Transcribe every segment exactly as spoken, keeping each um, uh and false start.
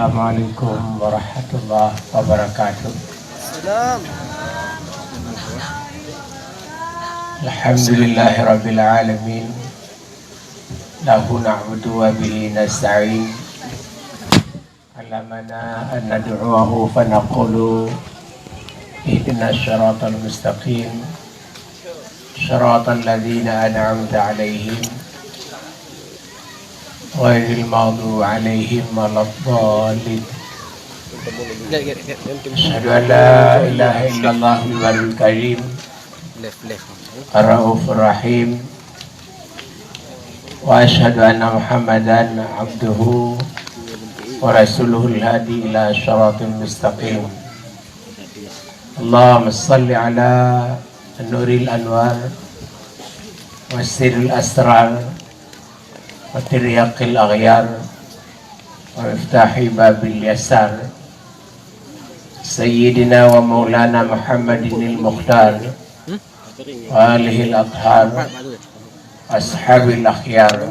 Assalamualaikum warahmatullahi wabarakatuh. Salam. Alhamdulillahirabbil alamin. Lahu na'budu wa bihi nasta'in. Allamana an nad'uahu fa naqulu ihdinas siratal mustaqim. Siratal ladzina an'amta 'alaihim ghairil maghdubi 'alaihim waladdallin. Asyhadu an la ilaha illallah al-barrul karim, ar-raufur rahim. Wa asyhadu anna Muhammadan abduhu wa rasuluhul hadi ila siratal mustaqim. Allahumma shalli ala nuril anwar wa sirril asrar wa tiryaqil aghyar wa miftahi babil yasar, sayyidina wa maulana Muhammadinil mukhtar wa alihil athhar, ashabil akhyar,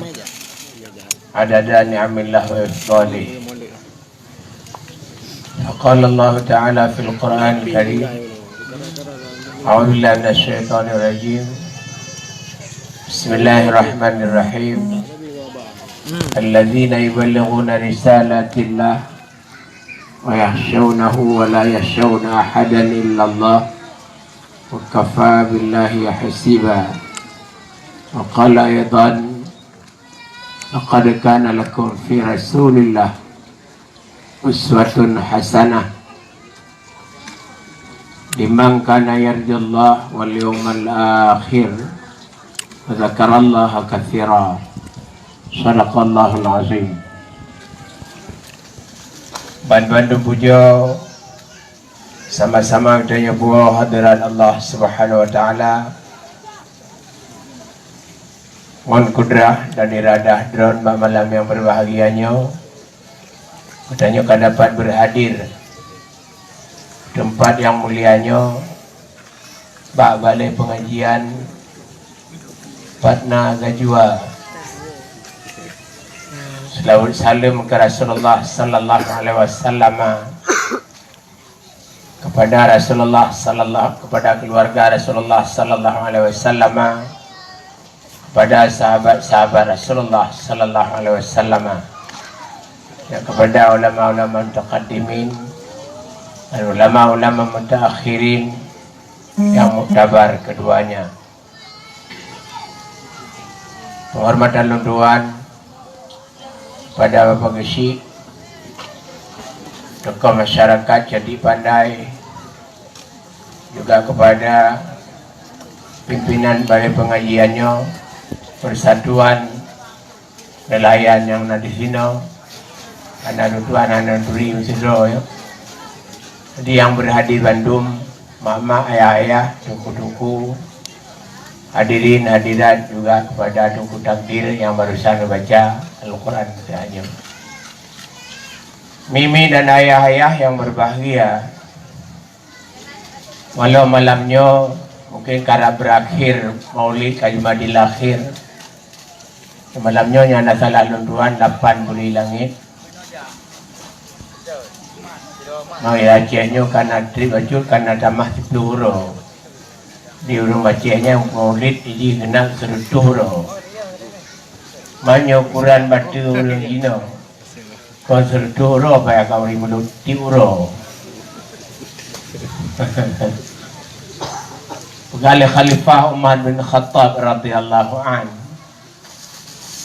adada ni'amillah wa ifdalih. Faqala Allahu ta'ala fil Qur'anil Karim, a'udzu billahi minasy syaithanir rajim. Bismillahirrahmanirrahim. Alladzina yuballighuna risalatillah wa yakhshawnahu wa la yakhshawna ahadan illallah wa kafa billahi hasiba. Wa qala aidan, laqad kana lakum fi rasulillah uswatun hasanah liman kana yarjullaha wal yawmal akhir wa dzakarallaha katsira. Shadaqallahul azim. Ban bandum pujoe sama-sama geutanyoe buet hadirat Allah Subhanahu wa Ta'ala. Ngon kudrah dan iradah Droen bak malam nyang berbahagia nyoe, geutanyoe ka dapat berhadir teumpat nyang mulia nyoe, bak balai pengajian Patna Gajua. Selawat saleuem keu Rasulullah sallallahu alaihi wasallam, kepada Rasulullah sallallahu, kepada keluarga Rasulullah sallallahu alaihi wasallam, kepada sahabat-sahabat Rasulullah sallallahu alaihi wasallam, dan kepada ulama-ulama mutaqaddimin dan ulama-ulama mutaakhirin yang muktabar keduanya. Penghormatan lôn tuan kepada Bapak Geuchik, tokoh masyarakat cerdik pandai, juga kepada pimpinan balai pengajian nyoe, persatuan nelayan nyang na di sinoe, hana lôn tuan hana turi meusidroe, ya. Jadi nyang berhadir bandum, mak-mak, ayah-ayah, teungku-teungku, hadirin hadirat juga kepada teungku takdir nyang barusan baca Al-Quran teuh nyoe. Mimi dan ayah-ayah yang berbahagia, walau malam nyoe mungkin karab berakhir Maulid ka Jumadil Akhir, malam nyoe nyang na salah lôn tuan lapan buleuen langét. Maulid Aceh nyoe kana treb bacut kana tamah siplôh uroe. Di ureuëng Aceh nyan Maulid jih geunap seureutôh uroe. Meunyoe ukuran batée ureuëng jinoe kon seureutôh uroe, payah ka ureuëng meulôt tiep uroe. Peugah lé Khalifah Umar bin Khattab radhiyallahu an,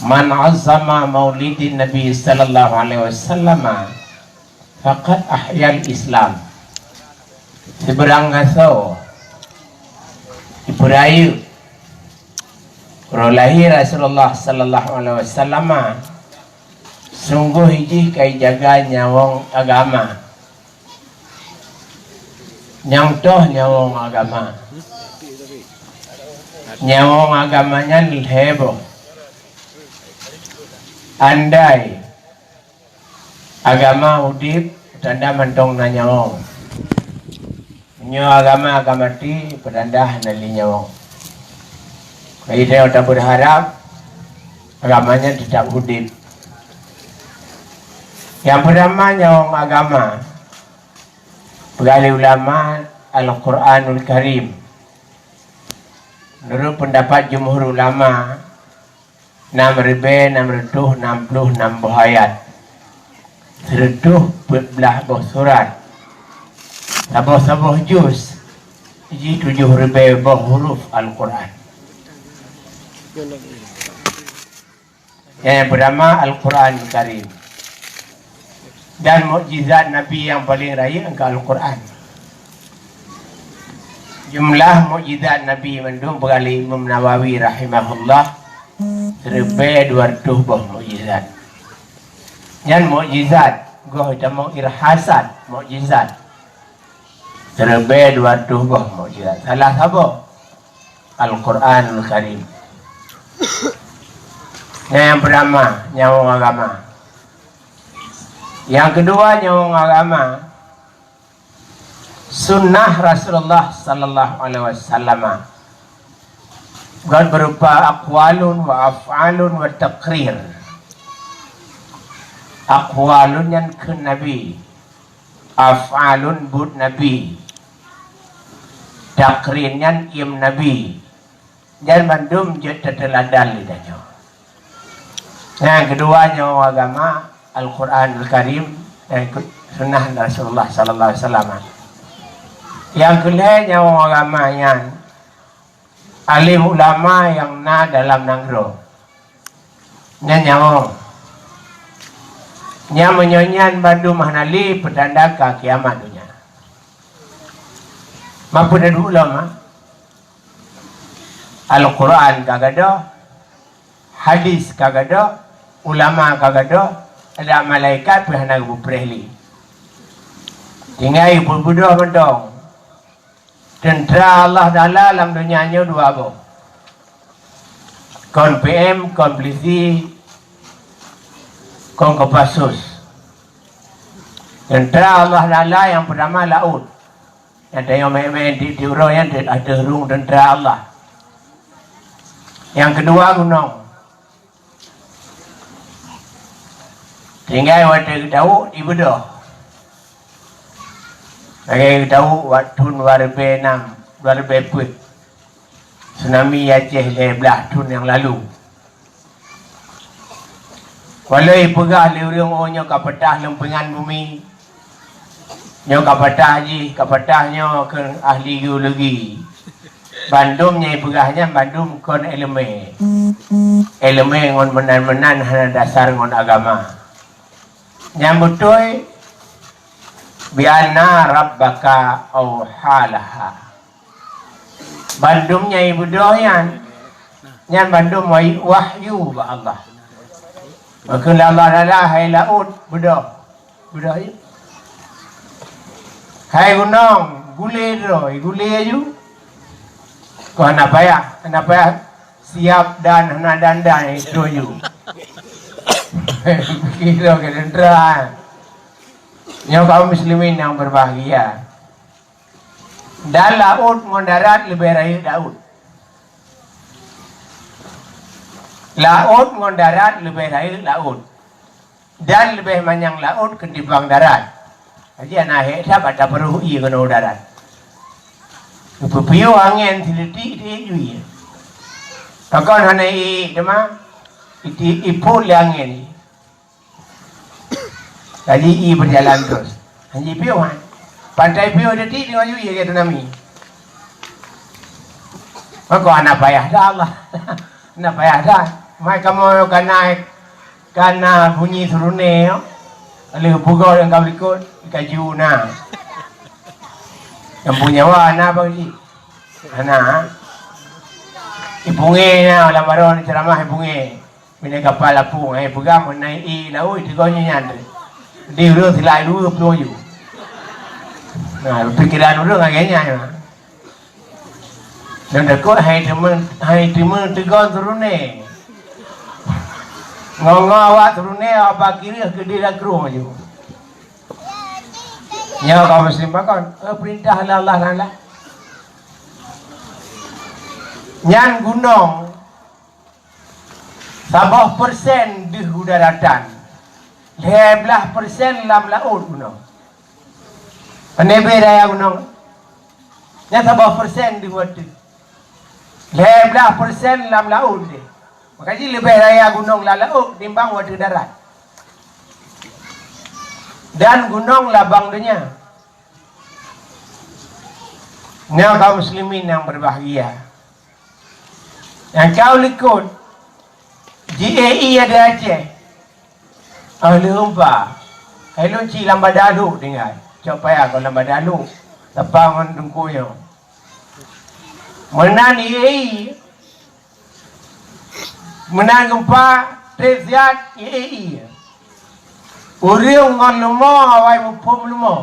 "Man 'azzama maulidin Nabi sallallahu alaihi wasallam, faqad ahyal Islam." Sibeurang asoe jipeurayeuk uroe lahé Rasulullah sallallahu alaihi wasallam, sunggoh jih ka jijaga nyawöng agama. Nyang toh nyawöng agama. Nyawöng agama nyan lhée boh. Andai agama udeb, tanda mantong na nyawöng. Meunyoe agama ka maté, peutanda hana lé nyawöng. Jadi, tanyoe tabeurharab agama nyan teutap udeb. Nyang peurtama nyawöng agama, peugah lé ulama, Al-Quranul Karim. Meunurot peundapat jumhur ulama, nam ribée nam reutôh nam ploh nam boh ayat, sireutôh peuet blaih boh surat, saboh-saboh juz, jih tujoh ribée boh huruf Al-Quran. Nyang peurtama Al-Quran Karim. Dan mukjizat Nabi nyang paleng rayeuk keu Al-Quran. Jumlah mukjizat Nabi mandum peugah lé Imam Nawawi rahimahullah, siribée dua reutôh boh mukjizat. Nyan mukjizat, goh tamong irhasat mukjizat. Siribée dua reutôh boh mukjizat. Salah saboh Al-Quranul Karim. Nyang peurtama, nyawöng agama. Nyang keudua, nyawöng agama, sunnah Rasulullah sallallahu alaihi wasallam. Bukan berupa aqwalun wa af'alun wa taqrir. Aqwalun nyan kheun Nabi, af'alun buet Nabi, taqrir nyan iem Nabi. Nyan bandum jeuet teuteuladan lé tanyoe. Nyang keudua nyawöng agama, Al-Quranul Karim, dan ikut sunnah Rasulullah sallallahu alaihi wasallam. Nyang keulhée nyawöng agama nyan, alim ulama nyang na dalam nanggroe. Nyan nyawöng. Nyang meunyoe nyan bandum hana lé peutanda ka kiamat donya. Mapeue taduek lom, ha? Al-Quran ka gadôh, hadis ka gadôh, ulama ka gadôh, ada malaikat pih hana geupeupreh lé. Tinggai peubeudôh mantong. Teuntra Allah Taala lam donya nyoe dua boh. Kon P M, kon polisi, kon Kopassus. Teuntra Allah Taala nyang peurtama laôt. Nyang tanyoe mé-mé di, di uroe nyan ateueh rhueng teuntra Allah. Nyang keudua gunong. Tinggai watée geutawök ibeudôh. Lagée geutawök wat thon dua ribée nam, dua ribée peuet. Tsunami Aceh lhée blaih thon nyang lalu. Walau ipeugah lé ureuëng, "Oh, nyoe ka peutah leumpingan bumi, nyoe ka peutah jih, ka peutah nyoe keu ahli geologi." Bandum nyang ipeugah nyan bandum kon iéleumé. Iéleumé ngon meunan-meunan hana dasar ngon agama. Nyang beutôi, "Bi anna rabbaka auha laha." Bandum nyang ibeudôh nyan, nyan bandum wahyu, wahyu bak Allah. Maka Allah Taala, "Hai laôt, beudôh." Beudôh, ya. "Hai gunong, gulé droe, gulé aju." Kon hana payah, hana payah siap dan hana dandan itu aju. Kira ke tentera. Nyoe kaum muslimin yang berbahagia. Dan laôt ngon darat leubeh rayeuk laôt. Laôt ngon darat leubeh rayeuk laôt. Dan leubeh manyang laôt keutimbang darat. Jadi, hana hék that bak tapeurôh ié keunoe darat. Geupeupiôh angén sideutiek-tiek ju ié. Pakon hana ié teuma? Iti-, iphon lé angén. Jadi, ié beujalan terus. Hana jipiôh, ha? Pantai piôh detik deungon ju ié tsunami. Maka hana payah dah Allah. Hana payah dah. Mai kamoe kana, kana bunyi seurune, yo. Lheueh pugoe nyang ka likot, ka ju na. Nyang punyawa na apa ji? Hana. Ipungé na lam baroe ni, ceramah ipungé. Bina kapal apung, hai peugah meunai ié laôt, teugong nyan. Di ureuëng silai dua puluh ju. Nah, pikiran ureuëng lagée nyan. Dan takot hai teuma, hai teuma teugong seurune. Ngon-ngon awak seurune, awak pakireuh keu di lagroe ju. Nyoe kaum muslim pakon, eh, peurintah lé Allah Taala. Nyan gunong saboh persen deuh u daratan. Lhèe blaih persen lam laôt gunong. Pane bèe raya gunong? Nyan saboh persen di watèe. Lhèe blaih persen lam laôt deh. Maka jih leubeh raya gunong lam laôt timbang watèe darat. Dan gunong labang donya. Nyoe kaum muslimin nyang berbahagia. Nyang ka u likot, jiék ié di Aceh. Óh lheueh geumpa, hai lôn ci lam Banda Lhôk tinggai. Cok payah kon lam Banda Lhôk, sapa ngon teungku nyoe. Meunan ié ié. Meunan geumpa, trép siat, ié ié. Ureueng ngon leumo awai muphom leumo.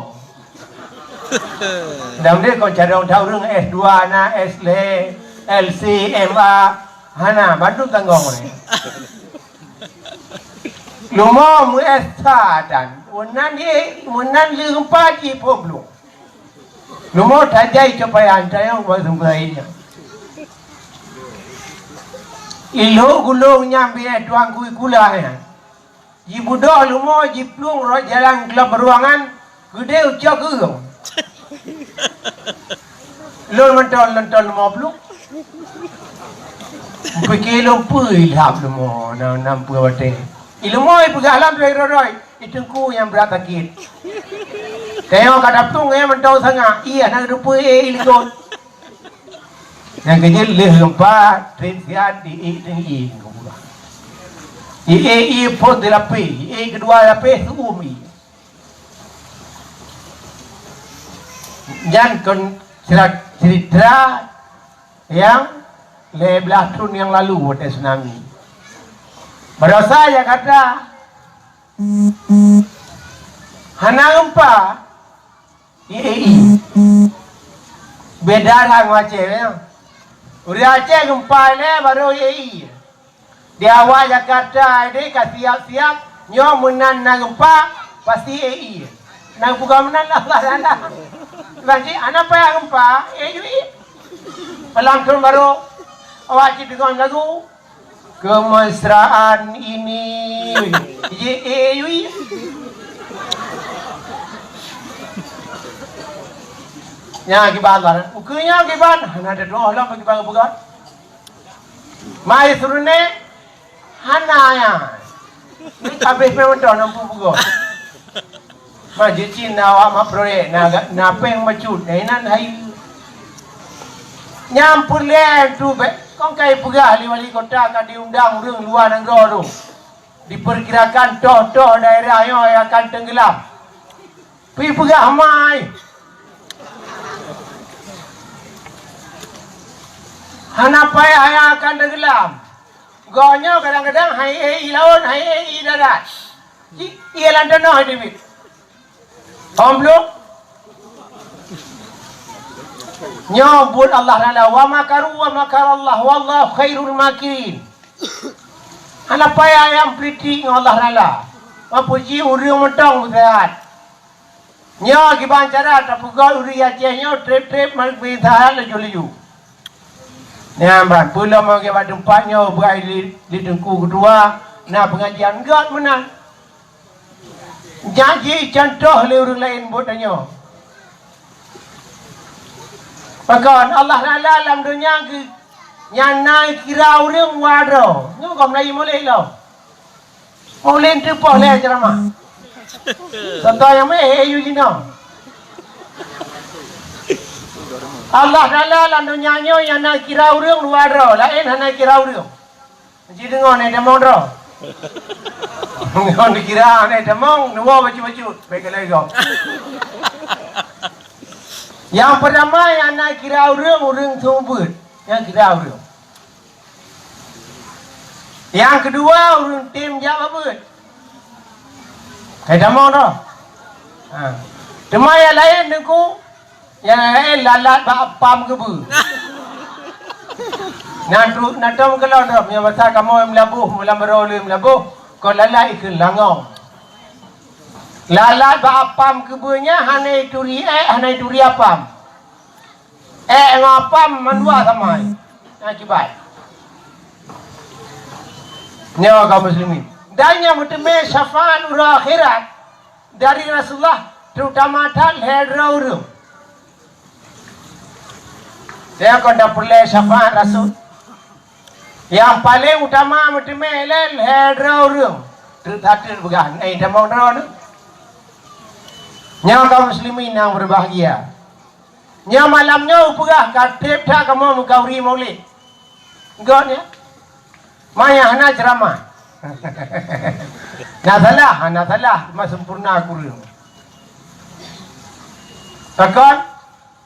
Dam deh kon carông that ureueng S dua na, S lhèe, L C, M A, hana, bandum tanggong ureueng. Leumo meu S sa dan, meunan ié, meunan lheueh geumpa jiphom leumo. Leumo tajai cok payah tayong bak sumber air nyan. Ilhok gulong nyan binéh tuan kui kula nyan. Jibeudôh leumo jiplueng rot jalan lam ruangan, geudeh ucok geuh. Lôn mantong lôn ton leumo plueng. Pike lôn peue ilham leumo na, na peue watèe. Ileumo ipeugah lam droe-droe. Di teungku nyang brat sakét. Tanyoe ka tapeutung nyan mantong sanga, ié hana geuteupeue ié likot. Nyang keujeuet lheueh geumpa, trép siat, ié teungoh ié geumpa. Ié, ié phon dilapéh, ié keudua lapéh seuuem ié. Nyan kon sira-, cerita nyang lhèe blaih thon nyang lalu watèe tsunami. Baroesa Jakarta hana geumpa, ié ié. Beda lah ngon Aceh, ya. Ureueng Aceh geumpa ilèe baru ié ié. Di awak Jakarta deh ka siap-siap, nyoe meunan na geumpa, pasti ié ié. Na bukan meunan Allah Taala. Berarti hana payah geumpa, ié ié. Malam thon baru, awak cit deungon lagu, Kemesraan ini. Ji, eh, yui. Nya akibat Allah. Ukeue nya akibat. Hana ada doa lah bagi bang peugah. Mai surune. Hana ya. Ni habéh peuntah nampu peugah. Majeuet cit na awak mak proyek, na ga-, na péng bacut, na inan hai. Nyang peureulèe tu bèk, kon kai peugah lé wali kota ka diundang ureueng luwa nanggroe tu. Diperkirakan toh-toh daerah nyoe akan tenggelam. Pi peugah mai. Hana payah nyang akan tenggelam. Gobnyoe kadang-kadang hai éh i laôt, hai éh i darat. Ji, ié lam tanoh dimiet. Hom lom. Nyoe buet Allah Taala, "Wa makaru wa makarallah, wallahu khairul makirin." Hana payah nyang peulitik ngon Allah Taala. Meupuji ureueng mantong meusehat. Nyoe kiban cara tapeugöt ureueng Aceh nyoe trép-trép meusehat laju-laju. Nyan ban, peue lom geuba teumpat nyoe beuai lé, lé Teungku Ketua, na peungajian gét meunan. Jak jicontoh lé ureueng laén buet tanyoe. Pakon Allah Taala lam donya geu-, nyan na kira ureueng wadroe. Nyoe gob Melayu mulai lom. Mulai teupoh lé ceramah. Contoh nyang meu'éh, eh, yue jinoe. Allah Taala lam donya nyoe nyang na kira ureueng dua droe, laén hana kira ureueng. Meusti deungoe nyan tamong droe. Ngon dikira nyan tamong, dua bacut-bacut. Baik lagèe gob. Nyang peurtama nyang na kira ureueng, ureueng seumeubeuet. Nyang kira ureueng. Nyang keudua, ureueng tem jak babeuet. Hai tamong droe. Ha. Teuma nyang laén Teungku, nyang laén lalat bak apam keubeue. Na tu, na tom keulôn droe, nyang masa kamoe meulaboh, meulam baroe lé meulaboh, kon lalat ikheun langong. Lalat bak apam keubeue nyan hana ituri ék, hana ituri apam. Ék ngon apam mandua sama. Nyan kiban. Nyoe kaum muslimin. Dan nyang meuteumé syafaat uroe akhirat dari Rasulullah, terutama that lhèe droe ureueng. Teuka kon tapeureulèe syafaat Rasul. Nyang paleng utama meuteumé lé lhèe droe ureueng. Treuk that peugah, "Eh, tamong droeneuh." Nyoe kaum muslimin nyang berbahagia. Nyoe malam nyoe peugah ka trép that kamoe meukauri Maulid. Göt nyoe. Maya hana ceramah. Na salah, hana salah, cuma sempurna kureueng. Pakon?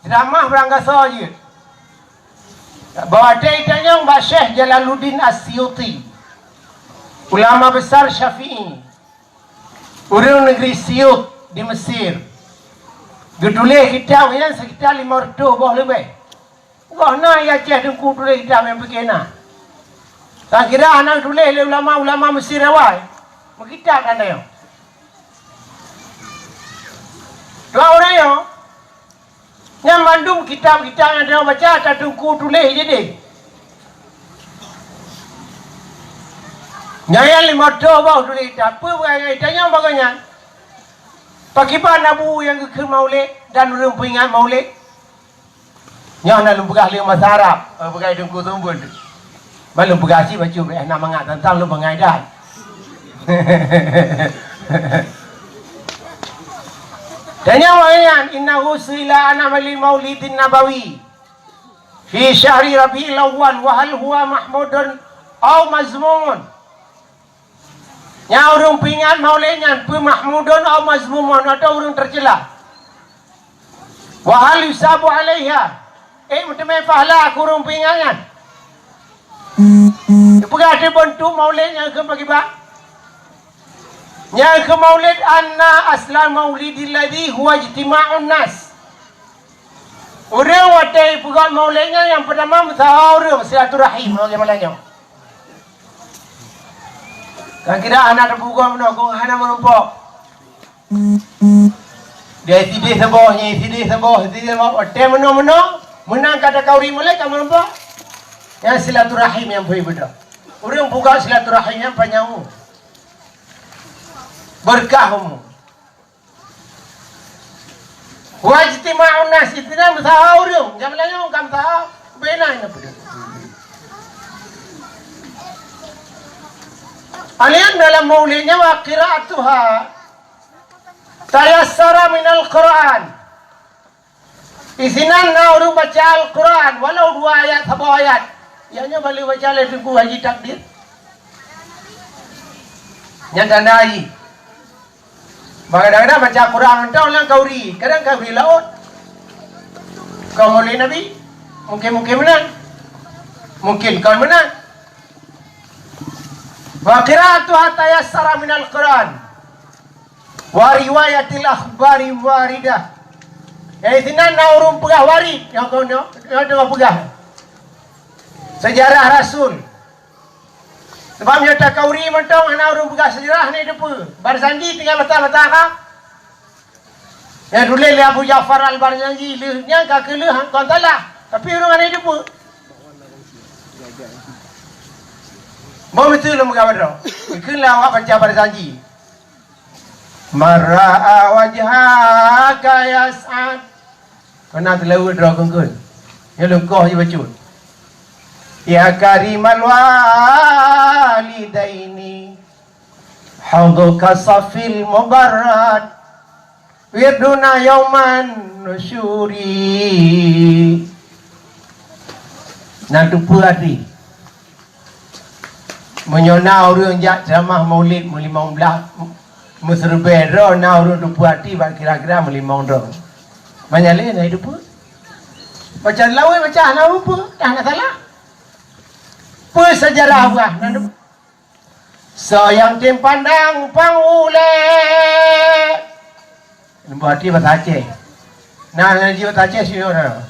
Ceramah barangkasoe jeuet. Bak watèe itanyong bak Syekh Jalaluddin As-Suyuti, ulama besar Syafi'i, ureueng negeri Siyut di Mesir. Geutuléh kitab nyan sekitar lima reutôh boh leubeh. Goh na i Aceh Teungku tuléh kitab nyang pike na. Ka kira hana geutuléh lé ulama-ulama Mesir awai. Meukitab hana nyoe. Dua ureueng nyoe, nyan mandum kitab-kitab nyang tanyoe baca, ata Teungku tuléh jadi. Nyan lima reutôh boh tuléh kitab. Peue bukan nyan? Itanyong bak gobnyan, pakriban Abu nyang geukheun Maulid dan ureueng peuingat Maulid? Nyoe na lôn peugah lé masa Arab, eh, peugah Teungku Sumbun. Ban lôn peugah cit bacut, eh, na mangat tantang lôn bangai dan. Dan nyang laén nyan, "Innahu su'ila an amali maulidin nabawi fi syahri Rabiul Awwal, wa hal huwa mahmudun aw mazmumun?" Nyan ureueng peuingat Maulid nyan, peue mahmudun aw mazmumun, atau ureueng tercela? Wa hal yusabu alaiha? Eh, meuteumé pahala keu ureueng peuingat nyan? Teupeugah di bantu Maulid nyang keu pakriban? Nyang keu Maulid, anna asla maulidil ladzi huwa ijtima'un nas. Ureueng watèe peugöt Maulid nyan nyang peutama meusaho ureueng silaturahim lagèe malam nyoe. Kan kira hana teupeugöt meunoe, kong hana meurumpok. Dia sideh saboh, nyi sideh saboh, sideh saboh. Watèe meunoe-meunoe, meunan ka takauri mulai ka meurumpok. Nyan silaturahim nyang bhôi beudôh. Ureueng peugöt silaturahim nyan panyang. Beureukat umu. Wa ijtima'un nas, ijtima' meusaho ureueng, nyang laén ka meusaho, beu na nyang peudeuh. Alian dalam Maulid nyan wa qira'atuha tayassara minal Qur'an. Isinan na ureueng baca Al-Qur'an, walau dua ayat, saboh ayat. Ianya balik baca lé Teungku Haji Takdir. Nyan tanda haji. Kadang-kadang baca Quran mantong lam kauri, kadang kauri laôt. Kon Maulid Nabi, mungkin-mungkin meunan. Mungkin kon meunan. Wa qira'atuha tayassara minal Quran. Wa riwayatil akhbari waridah. Nyang sinan na ureueng peugah warid, nyang kon nyoe, nyang teungoh peugah. Sejarah Rasul. Sabab nyoe takauri mantong hana ureueng peugah sejarah ni deue. Barzanji tinggai mata-mata ka. Nyang tuléh lé Abu Ja'far Al-Barzanji lheueh nyan ka keu lheueh kon salah. Tapi ureueng hana deue. Mau beutôi lôn peugah droe. Keu lheueh awak baca Barzanji. Man ra'a wajhaka yas'ad. Keunan teuleuweut droe keungkeuen. Nyoe lôn koh jibacut. Ya karimal walidaini, haudhuka safil mubarrad, wirduna yauman nusyuri. Nan teupeue até. Meunyoe na ureueng jak ceramah Maulid meulimong blaih, meuseureubée droe na ureueng teupeue até bak kira-kira meulimong droe. Banyak lé na teupeue. Baca lawét baca hana teupeue, dah na salah. Peue sejarah Allah nan teupeue. Soe nyang tem pandang pang ulée. Leumbah hati bahasa Aceh. Nah, nah, jiôh bahasa Aceh sinoe na.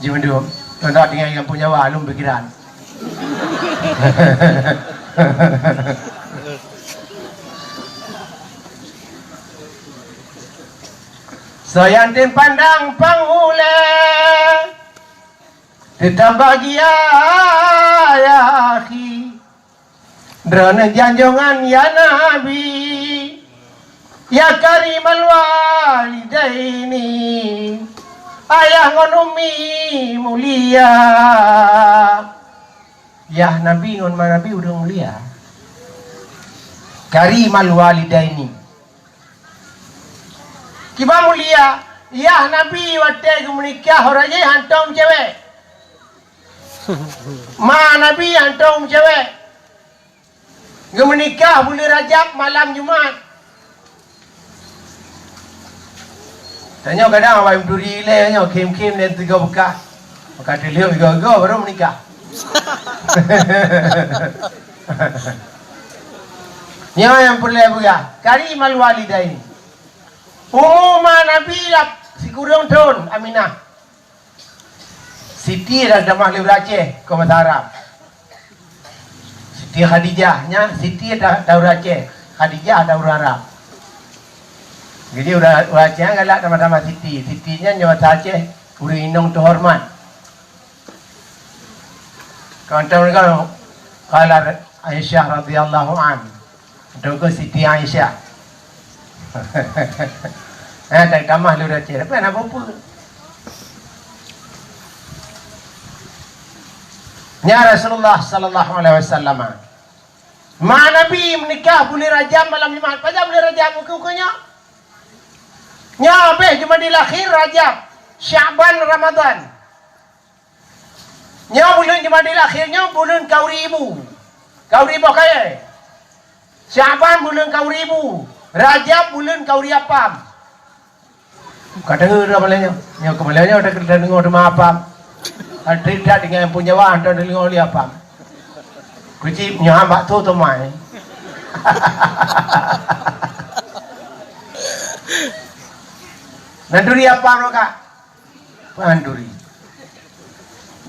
Ji mandum. Tanda tinggai di kampung Jawa, alum pikiran. Soe nyang tem pandang pang ulée. Teutap bahagia, ya akhi. Droeneuh janjongan ya Nabi, ya karimal walidaini, ayah ngon ummi mulia. Yah Nabi ngon ma Nabi ureuëng mulia. Karimal walidaini. Kiban mulia, yah Nabi watée geumeunikah uroe jih hantom cewek. Ma Nabi hantom cewek. Geumeunikah buleuen Rajab malam Jumat. Tanyoe kadang awai meuturi ilée nyoe khém-khém dan tiga bekah. Maka teulheueh igoe-goe baru meunikah. Nyoe nyang peureulée peugah, karimal walidain. Umu ma Nabi lap sikureueng thon Aminah. Siti adalah tamah lé ureuëng Aceh, kon basa Arab. Siti Khadijah, nya Siti adalah ureuëng Aceh, Khadijah adalah ureuëng Arab. Jadi ureuëng, ureuëng Aceh galak tamah-tamah Siti. Siti nyan nyoe basa Aceh, ureuëng inong teuhormat. Kon tahu kan, qala Aisyah radhiyallahu an. Teungku Siti Aisyah. Eh, tak tamah lé ureuëng Aceh, tapi anak bapa. Nya Rasulullah sallallahu alaihi wasallam. Ma Nabi meunikah buleuen Rajab malam Jumat. Pajan buleuen Rajab ukeue-ukeue nyoe? Nyoe habéh Jumadil Akhir, Rajab, Sya'ban, Ramadan. Nyoe buleuen Jumadil Akhir nyoe buleuen kauri ibu, kauri boh kayée. Sya'ban buleuen kauri ibu, Rajab buleuen kauri apam. Ka deungoe dah malam nyoe. Nyoe keu malam nyoe dah, dah deungoe teuma apam. Ada tidak dengan pun Jawa, dah deungoe lé apam. Kucing nyoe hamba tu teumai. Nan turi apam roh, Kak? Peue han turi.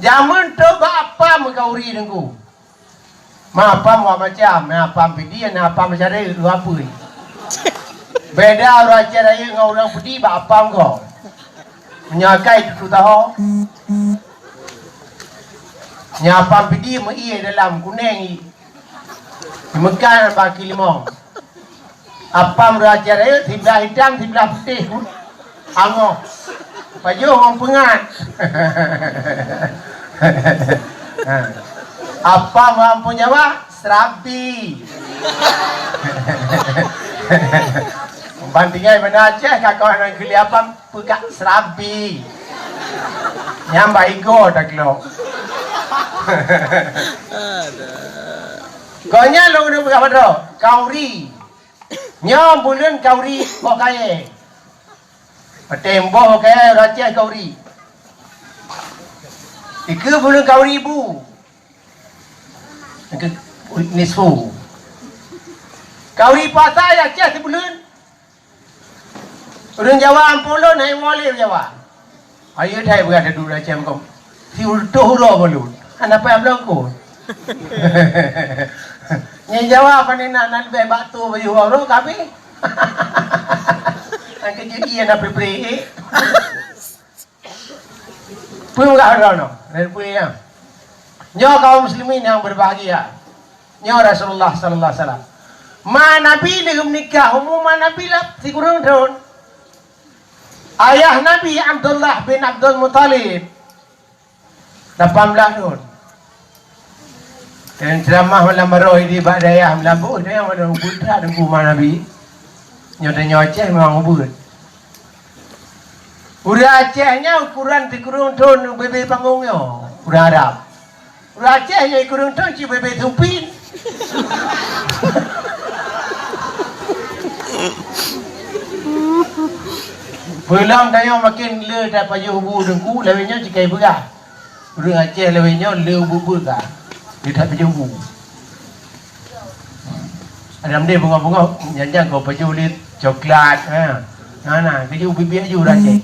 Jameun trok bak apam kauri Teungku. Ma apam dua macam, na apam pidi, na apam syaré, dua apui. Beda ureuëng Aceh Rayeuk ngon ureuëng pidi bak apam goe. Meunyoe akai tutoe taho. Nya apam pidi meuié dalam, kuneng ié. Di Mekah bak kaki limong. Apam ureuëng Aceh Rayeuk, siblah itam, siblah putéh. Angoh. Pajoh ngon peungat. Ha. Apam ureuëng Jawa, serabi. Ban tinggai Banda Aceh, ka kawan ngon keuli apam, peugah serabi. Nyang bak igoe taklok. Gobnyan lôn keuneuk peugah padub, kauri. Nyoe buleuen kauri boh kayée. Watée boh kayée ureuëng Aceh kauri. Dikeue buleuen kauri ibu. Dikeue nisfu. Kauri puasa ya Aceh sibuleuen. Ureuëng Jawa ampôn lôn hai woe lé Jawa. Ayo dai beurata dulu macam kom. Si utoh uroe balut. Hana payah meulungkot. Nyang Jawa pane na, na leubeh bak tu baju uroe kabeh. Angke jadi na peubri. Peugah droe nyoe, dan peue nyan. Nyoe kaum muslimin yang berbahagia. Nyoe Rasulullah sallallahu alaihi wasallam. Ma Nabi lheueh meunikah, umu ma Nabi lah sikureueng thon. Ayah Nabi Abdullah bin Abdul Muthalib lapan belas thon. Dan ceramah malam baroe di bak dayah Meulaboh, dayah mana ubit that Teungku ma Nabi. Nyoe tanyoe Aceh memang ubit. Ureuëng Aceh nyan ukuran sikureueng thon bebe panggong nyoe, ureuëng Arab. Ureuëng Aceh nyan sikureueng thon cit bebe sumpin. Peulom tanyoe maken le tapajoh bu Teungku, lawét nyoe cikai peugah. Ureuëng Aceh lawét nyoe le ubit-ubit ka. Dia that pajoh bu. Ada mending bunga-bunga, jangan-jangan kau pajoh lé coklat, ha. Nah, nah, keju bibit aju ureuëng Aceh.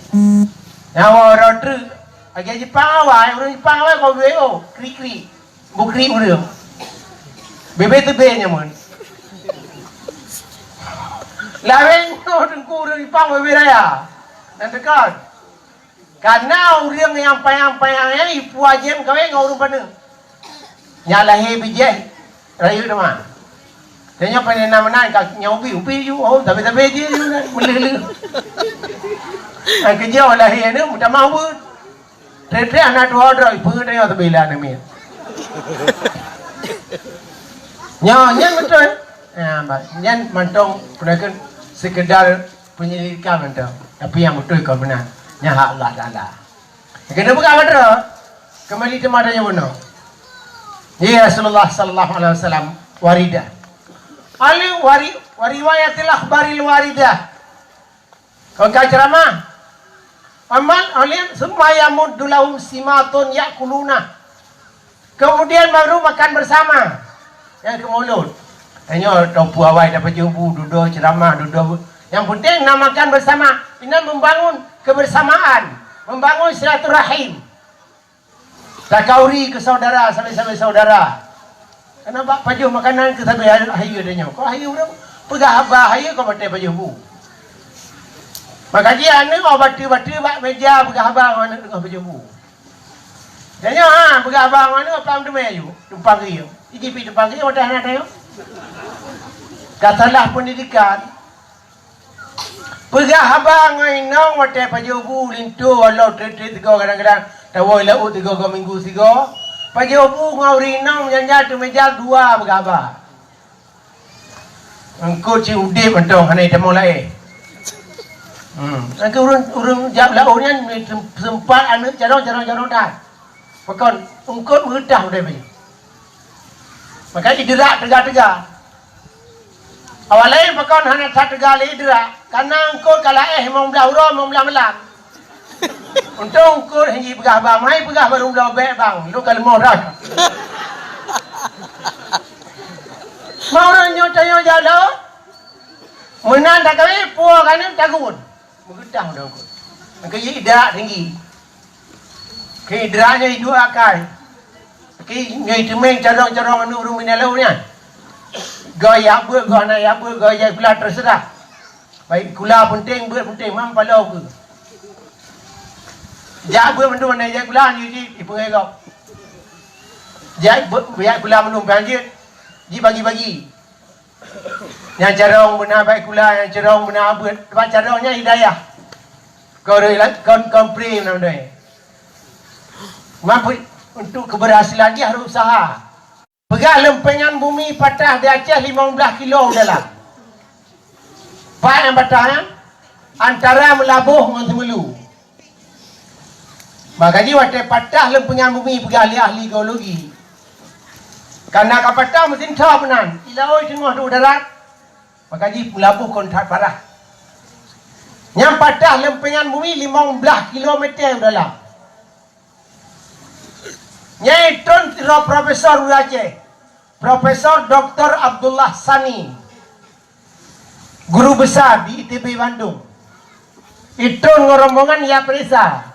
Nyawa orang treuk, lagée Jepang awai, ureuëng Jepang awai kau bibit oh, krik-krik. Bu krik ureuëng. Bibit tebe nyaman. Lawét nyoe Teungku ureuëng Jepang bibit raya. Dan dekat. Kana ureuëng nyang payang-payang nyan ipue jem kawé ngon ureuëng paneuk. Nyang lahé bijéh rayeuk teuma. Tanyoe pane na meunan ka nyoe ubit-ubit ju, oh, sabe-sabe jih ju, meuleuh-leuh. Nyang keujeuet lahé aneuk meutamah ubit. Trép-trép hana tuha droe, peue tanyoe sabe lé aneuk miet. Nyoe, nyan beutôi. Ya, ba-, nyan mantong keunakan sekedar penyelidikan mantong. Tapi nyang beutôi kon meunan. Nyan hak Allah Taala. Keuneuk peugah bak droe, kembali teuma tanyoe bunoe. Ya Rasulullah sallallahu alaihi wasallam, waridah. Ali wari-, wariwayatil akhbaril waridah. Kon ka ceramah. Amal oleh summa yamuddu lahum simatun yakuluna. Kemudian baru makan bersama. Nyang keu mulod. Tanyoe toh peue awai dapat jubu, dudoe ceramah, dudoe. Yang penting na makan bersama. Inan membangun kebersamaan, membangun silaturahim. Takauri keu saudara, sabe-sabe saudara. Karena bak pajoh makanan keu sabe hayeue tanyoe. Kok hayeue ureueng peugah haba hayeue kok batée pajoh bu. Maka jih aneuk oh bateu-bateu bak meja peugah haba ngon aneuk teungoh pajoh bu. Tanyoe ha peugah haba ngon aneuk apa teumé aju. Tumpang keu iji pi tumpang keu iji watée hana tanyoe. Ka salah pendidikan. Peugah haba ngon inong watée pajoh bu linto walau trép-trép sigoe kadang-kadang tawoe laôt sigoe-goe minggu sigoe. Pajoh bu ngon ureueng inong janjan teumeja dua peugah haba. Eungkôt cit udeb mantong hana jitamong laén. Hmm. Nyang keu ureueng, ureueng jak laôt nyan sempat aneuk carông-carông-carông that. Pakon eungkôt meureutah udeb nyan. Maka idrak teuga-teuga. Awak laén pakon hana that teuga lé idrak, karena eungkôt ka laéh limong blaih uroe, limong blaih malam. Untông eungkôt hana jipeugah bang, mai peugah baru bloe bék bang, lôn ka leumoh that. Ma ureueng nyoe tanyoe jak laôt, meunan takawé puwoe ka nyan tagun. Meugeutah udah eungkôt. Maka idrak tinggi. Keu idrak nyoe iduek akai. Keu nyoe iteumé carông-carông aneuk ureueng binalô nyan. Goe jak beuet, goe hana jak beuet, goe jak sikula teuseurah. Baik sikula peunteng, beuet peunteng, mam paloe keu. Jak beuet mandum hana jak sikula, nyoe jih ipeungéh gob. Jak beuet, jak sikula mandum pih hanjeuet, jibagi-bagi. Nyang carông beuna bak sikula, nyang carông beuna beuet. Bak carông nyan hidayah. Kon, kon, kon pri meunan doi. Mampu untuk keberhasilan jih harus usaha. Peugah leumpingan bumi patah di Aceh limong blaih kilo u dalam. Pat nyang patah nyan? Antara Meulaboh ngon Simeulue. Maka jih watée patah leumpingan bumi peugah lé ahli geologi. Karena ka patah meusintoh meunan, di laôt teungoh u darat, maka jih Meulaboh kon that parah. Nyang patah leumpingan bumi limong blaih kilometer u dalam. Nyan itrön sidroe profesor u Aceh, Profesor Doktor Abdullah Sani, guru besar di I T B Bandung. Itrön ngon rombongan jak peuriksa.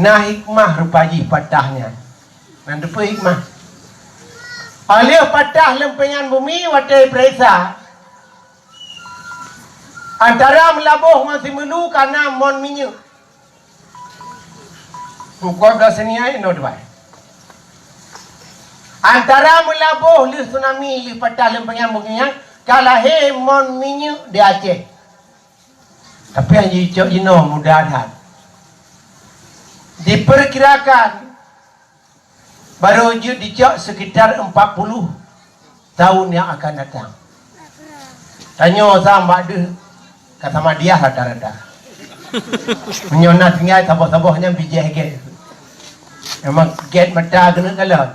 Na hikmah rupa jih patah nyan. Nan teupeue hikmah? Óh lheueh patah leumpingan bumi watée peuriksa, antara Meulaboh ngon Simeulue ka na mon minyeuk. Pukon dua seunia inoe duai. Antara Meulaboh lheueh tsunami lheueh patah leumpingan bumi nyan ka lahé mon minyeuk di Aceh. Tapi hana jicok jinoe mudah that. Diperkirakan baru jeuet dicok sekitar empat puluh tahun yang akan datang. Tanyoe sang bak deuh ka sama diah rata-rata. Meunyoe na tinggai saboh-saboh nyan bijéh gét. Memang gét mata keuneuk kalon.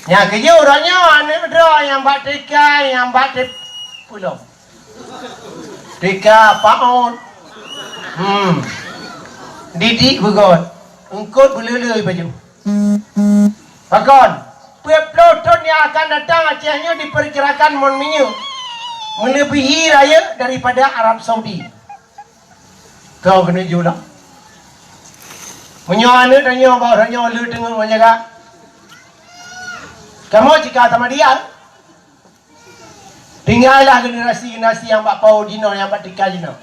Nyang keujeuet uroe nyoe aneuk droe nyang bak T K, nyang bak T-, peulom. T K, PAUD. Hmm. Didik beugöt. Eungkôt beuleu-leu baju. Pakon, peuet ploh thon nyang akan datang Aceh nyoe diperkirakan mon minyeuk meuleubihi rayeuk daripada Arab Saudi. Kau keuneuk jula. Meunyoe aneuk tanyoe bak uroe nyoe le teungoh ngon jaga. Kamoe cit ka sama dia. Tinggai lah generasi-generasi nyang bak PAUD jinoe, nyang bak T K jinoe.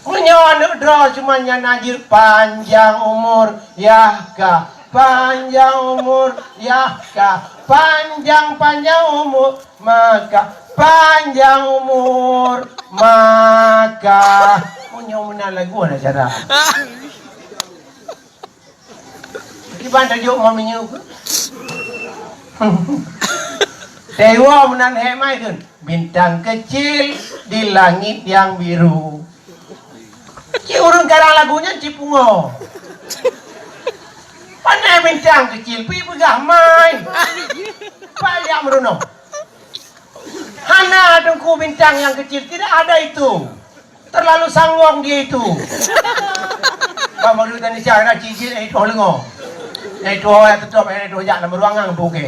Meunyoe aneuk droe cuma nyan na jeuet panjang umur, yah ka. Panjang umur, ya ka. Panjang, panjang umur, maka. Panjang umur, maka. Meunyoe meunan lagu ada cara. Kiban tajok mau minyeuk. Dewa meunan hek mai kheun. Bintang kecil di langit yang biru. Cit ureueng karang lagu nyan cit pungo. Pane bintang kecil pi peugah mai. Payah meurunoe. Hana Teungku bintang yang kecil, tidak ada itu. Terlalu sangwong dia itu. Bang Maulud Indonesia kena cicit eh itu lengo. Eh itu orang tetap eh itu jak nama ruangan buke.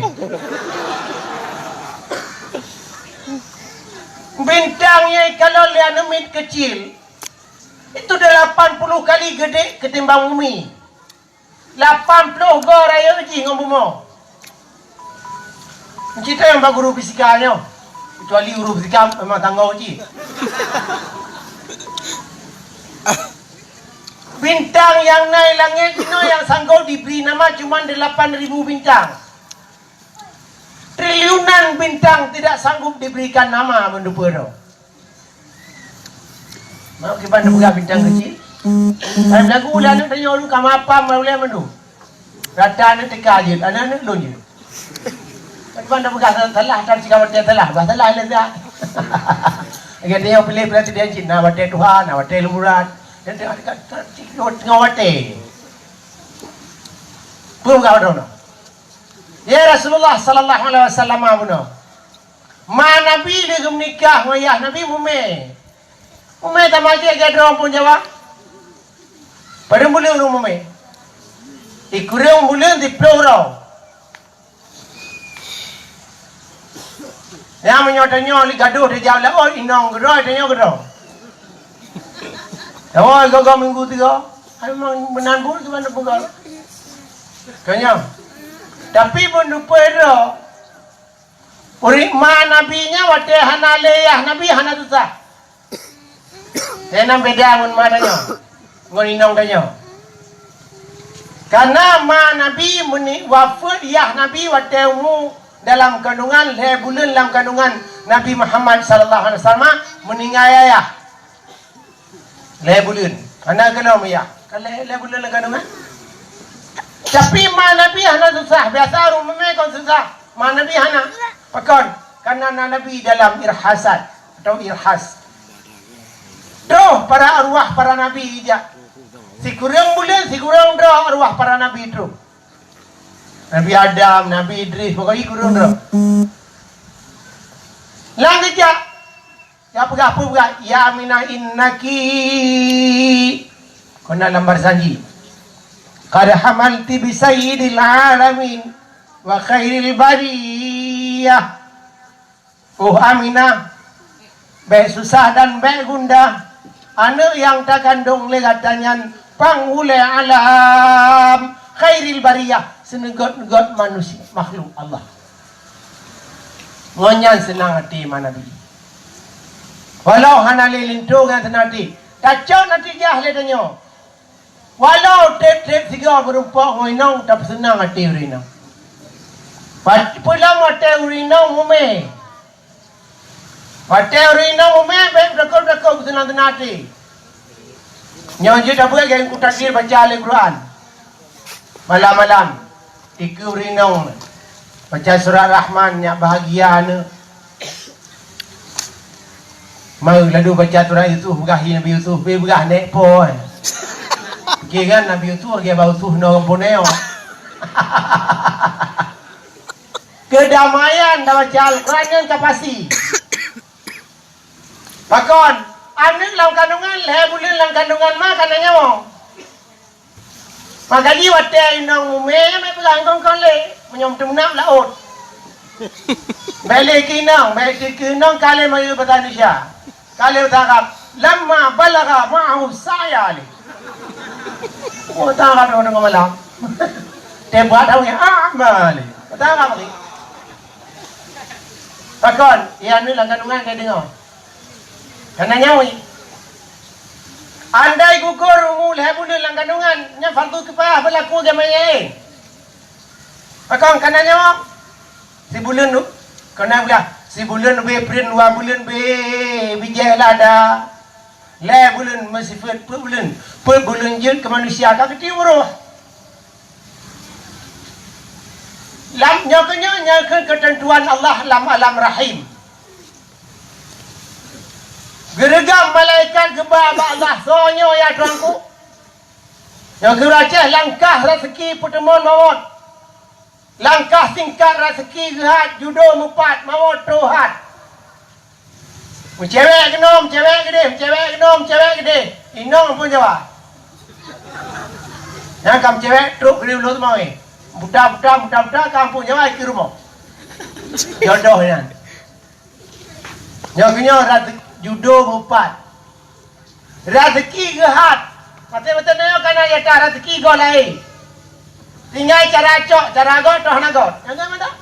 Bintang yang kalau lihat nemit kecil itu delapan puluh kali gede ketimbang bumi. Lapan ploh goe rayeuk jih ngon bumoe. Cit nyang bak guru fisika nyoe. Kecuali guru fisika memang tanggong jih. Bintang yang naik langit inoe yang sanggob diberi nama cuma delapan ribu bintang. Triliunan bintang tidak sanggup diberikan nama meundupeue droe. Mau kiban peugah bintang kecil. Hai belagu uleh aneuk tanyoe dulu ka mapam uleh mandum. Rata aneuk teka jeuet, aneuk-aneuk lôn jeuet. Kiban peugah salah, tan sika watèe salah, bah salah ilèe dah. Lagèe tanyoe piléh pelatih dia cit, na watèe tuha, na watèe lumuran. Dan tengah, tengah, tengah watèe. Peue peugah droeneuh? Ya Rasulullah sallallahu alaihi wasallam bunoe. Ma Nabi lé geumeunikah ngon yah Nabi mumè. Mumè tamajé gèt droe pun Jawa. Padum buleuen ureueng mumè. Sikureueng buleuen siplôh uroe. Nyang meunyoe tanyoe li gadoh teujaweue laôt inong keudroe tanyoe keudroe. Tanyoe gogo minggu tiga. Memang meunan buet keuban peugah. Tanyoe. Tapi meundupeue droe Ureueng ma Nabi nyan watèe hana lé yah Nabi hana susah. Nyan beda ngon ma tanyoe, ngon inong tanyoe. Karena ma Nabi meuni-, wafeuet yah Nabi watèe umu dalam kandungan lhèe buleuen lam kandungan Nabi Muhammad sallallahu alaihi wasallam meuninggai ayah. Lhèe buleuen. Hana keunoe miyah. Kan lhèe, lhèe buleuen lam kandungan. Tapi ma Nabi hana susah. Biasa ureueng mumè kon susah. Ma Nabi hana. Pakon? Karena na Nabi dalam irhasat atau irhas. Troh para arwah para nabi ijak. Sikureueng buleuen, sikureueng droe arwah para nabi troh. Nabi Adam, Nabi Idris, pokok jih kureueng droe. Lam geujak, Geupeugah-peugah, "Ya Aminah innaki," kona lam barsanji, "qad hamalti bi sayyidil alamin wa khairil bariyah." Oh Aminah, bèk susah dan bèk gundah, aneuk nyang takandong lé gata nyan panghulèe alam, khairil bariyah, sineugöt-neugöt manusia, makhluk Allah. Ngon nyan seunang até ma Nabi. Walau hana lé linto ngon seunang até, tacok natijah lé tanyoe. Walau trép-trép sigoe meurumpok ngon inong, tapeuseunang até ureueng inong. Pat-, peue lam watèe ureueng inong mumè. Watèe ureueng inong mumè, bèk beudakot-dakot peuseunang-seunang até. Nyoe jeuet tapeugah gèt ku takdir baca lé Quran. Malam-malam. Dikeue ureueng inong baca surat Rahman, nyak bahagia aneuk. Meu laju baca surat Yusuf, peugah hi Nabi Yusuf, pi peugah nèk po, eh. Oke kan, Nabi Yusuf, lagèe Abah Yusuf, nyoe ureueng punèe, oh. Keudamaian, dah baca Al-Quran nyan ka pasti. Pakon, aneuk lam kandungan, lhèe buleuen lam kandungan ma ka na nyoe. Maka jih watèe inong mumè, bèk peugah kong-kong lé, meunyoe teumeunam laôt. Bèk lé keu inong, bèk lé keu inong ka lé meunyoe bahasa Indonesia. Ka lé bahasa Arab. Lamma balagha ma'ahu sa'ya lé. Oh, bahasa Arab deungoe malam. Teubat tahu ya, ah, ma lé. Bahasa Arab lé. Pakon, ya, aneuk lam kandungan ka deungoe. Kana nyawi. Andai gugur umu lhèe buleuen lam kandungan, nyan fardu kifayah beulaku lagèe manyét. Pakon kana nyoe? Sibuleuen, kana beulah, sibuleuen ubé peureun, dua buleuen ubé bijéh lada, lhée buleuen meusifeuet, peuet buleuen, peuet buleuen jeuet keu manusia ka geutiek roh. Lam nyoe keuh nyoe, nyoe keuh keuteuntuan Allah lam alam rahim. Geureugam malaikat geuba bak Allah, "Soe nyoe, ya Tuhanku?" Nyoe keuh Aceh, langkah raseuki peuteumon mawöt. Langkah singkat raseuki geuhat, judo meupat, mawöt troh hat. Meucewek keunoe, meucewek keudeh, meucewek keunoe, meucewek keudeh. Inong pun Jawa. Nyang ka meucewek trok keudeh ulo teuma weh. Buta-buta, buta-buta, ka ampôn Jawa keu rumoh. Jodoh nyan. Nyoe keuh nyoe rat-, judo meupat. Raseuki geuhat. Maté-maté nyoe kana nyata raseuki goh lahé. Tinggai cara cok, cara göt, toh hana göt. Nyang göt mantong.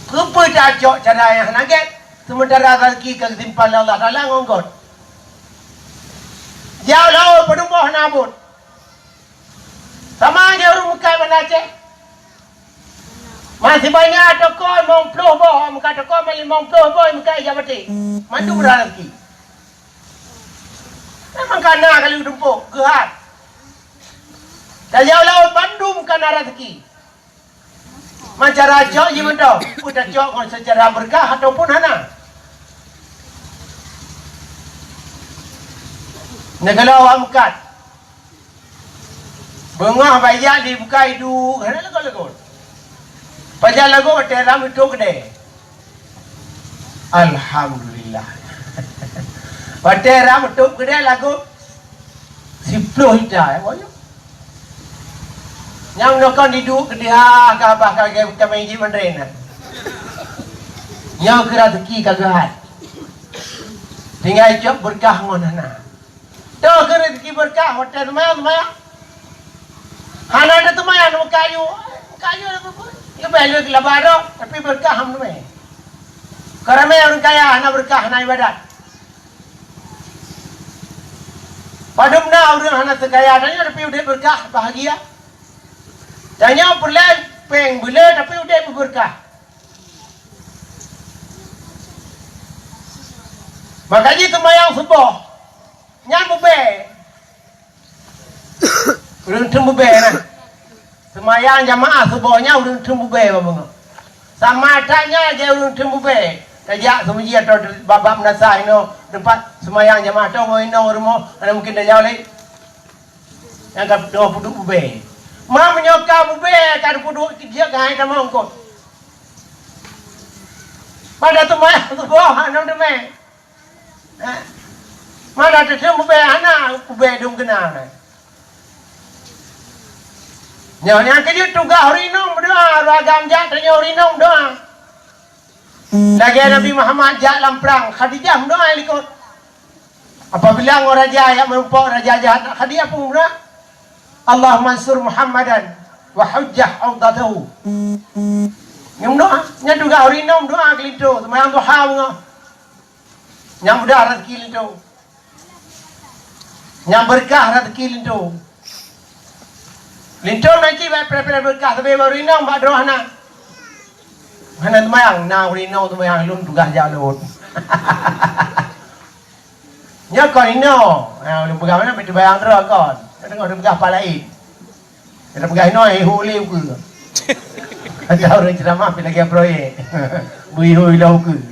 Keupeue tacok cara nyang hana gét, seumeuntara raseuki ka geusimpan lé Allah Taala ngon göt? Jauh laôt, padum boh hana buet. Sama jih ureuëng meukat Banda Aceh. Masih banyak toko limong ploh boh, meukat toko limong ploh boh, meukat ija batik. Mandum raseuki. Memang kana kali tumpôk, geuhat. Tajak laôt bandum kana raseuki. Meucara cok jih mantong, peue tacok ngon seucara beureukat ataupun hana. Neukalon awak meukat. Beungoh bajak dibuka iduek, hana lagot-lagot. Pajan lagot watée ram itôb keudée. Alhamdulillah. Watée ram itôb keudée lagot siploh ita, eh, boh nyoe. Nyang nokon iduek keudeh, ah, ka bah ka gaya bukan main jih mandren. Nyoe keuh raseuki ka geuhat. Tinggai cok beureukat ngon hana. Toh keuh raseuki beureukat, watée seumayang, seumayang. Hana ada seumayang, meukayu. Meukayu leubeh, leubeh lé laba droe, tapi beureukat ham teumé. Ka ramé ureuëng kaya hana beureukat, hana ibadat. Padum na ureuëng hana seukaya tanyoe, tapi udeb beureukat, bahagia. Tanyoe peureulée péng beulée, tapi udeb beureukat. Maka jih seumayang suboh nyan bubé. Ureuëng teumubé na. Seumayang jamaah suboh nyan ureuëng teumubé bak beungoh. Sama that nyan lagée ureuëng teumubé. Tajak seumeujih atau babah meunasah inoe teumpat seumayang jamaah, atau ngon inoe rumoh, hana mungken tajak lé. Nyang ka dua peuduek bubé. Ma meunyoe ka bubé, ka dua peuduek jeuet keuhai tamong kot. Pada seumayang suboh hana teumé. Eh, mana teuteumé bubé hana, bubé dum keunan. Nyoe nyang keujeuet tugaih ureuëng inong meudoa, ureuëng agam jak tanyoe ureuëng inong meudoa. Lagée Nabi Muhammad jak lam prang, Khadijah meudoa likot. Apabila ngon raja jak meurumpok, raja jahat, Khadijah pun meudoa, "Allahumma ansur Muhammadan wa hujjah audatahu." Nyoe meudoa, nyan tugaih ureuëng inong meudoa keu linto, seumayang duha beungoh. Nyang mudah raseuki linto. Nyang beureukat raseuki linto. Linto na cit bak preh-preh beureukat, sabe bak ureuëng inong bak droe hana. Hana seumayang, na ureuëng inong seumayang, lôn tugaih jak lôn. Nyoe kon inoe, ha, ulôn peugah meunan, bit teubayang droe kon. Nyoe teungoh teupeugah pat laén. Nyoe teupeugah inoe, eh, hu lé ukeue. Ada ureuëng ceuramah pi lagée proyek. Bui hu ilong ukeue.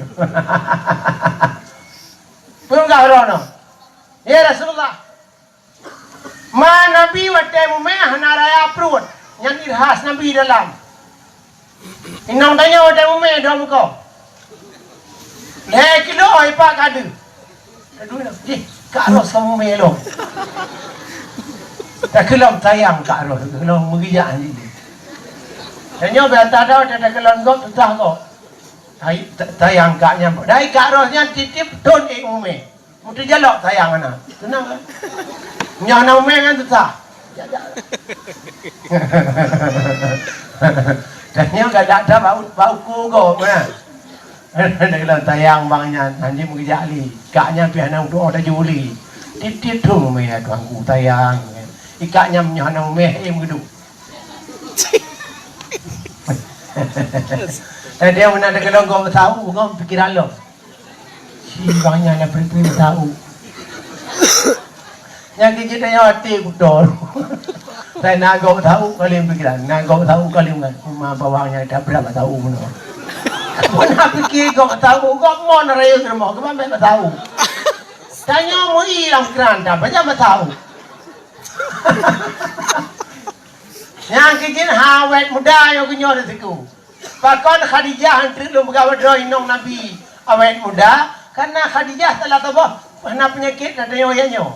Peugah droe nyoe, "Ya Rasulullah, ma Nabi watée mumé hana raya pruet, nyan irhas Nabi dalam." Inong tanyoe watée mumé dua muka. Lhée kilo ipak kade. Aduh, jih, kak roh sama mumé lom. Takeulom sayang kak roh, takeulom meugeujak jih. Tanyoe biasa dah, takeulom gop, susah gop. Tay-, ta-, tayang kak nyan. Dari kak roh nyan titip thon ék mumé. Meuteujak lok tayang hana. Teunang kan? Nyoe hana mumé kan susah. Jak, jak. Dan nyoe galak that bak, bak uku gob kan? Dalam tayang bang nyan, hana meugeujak lé. Kak nyan pih hana meutuoh laju lé. Titip thon mumé, "Ya Tuhanku, tayang." Ikak nyan nyoe hana mumé, eh, meugeuduk. Tadi meunan teukeulong gok beusahu, ngon pikiran lom. Si bang nyan na pri-pri beusahu. Nyang keu jeuet tanyoe até kutol. Sai na gok beusahu kali pikiran, na gok beusahu kali ngan. Uma bawang nyang tabrak beusahu bunoe. Pernah pikir gok beusahu, gok mon raya rumoh, keuban bèk beusahu. Tanyoe mui lam kran, dah banyak beusahu. Nyang keu jeuet ha awet muda nyoe geunyoe reuseuku. Pakon Khadijah han treuk lôn peugah droe inong Nabi awet muda, karena Khadijah salah saboh hana peunyakét na tanyoe nyoe.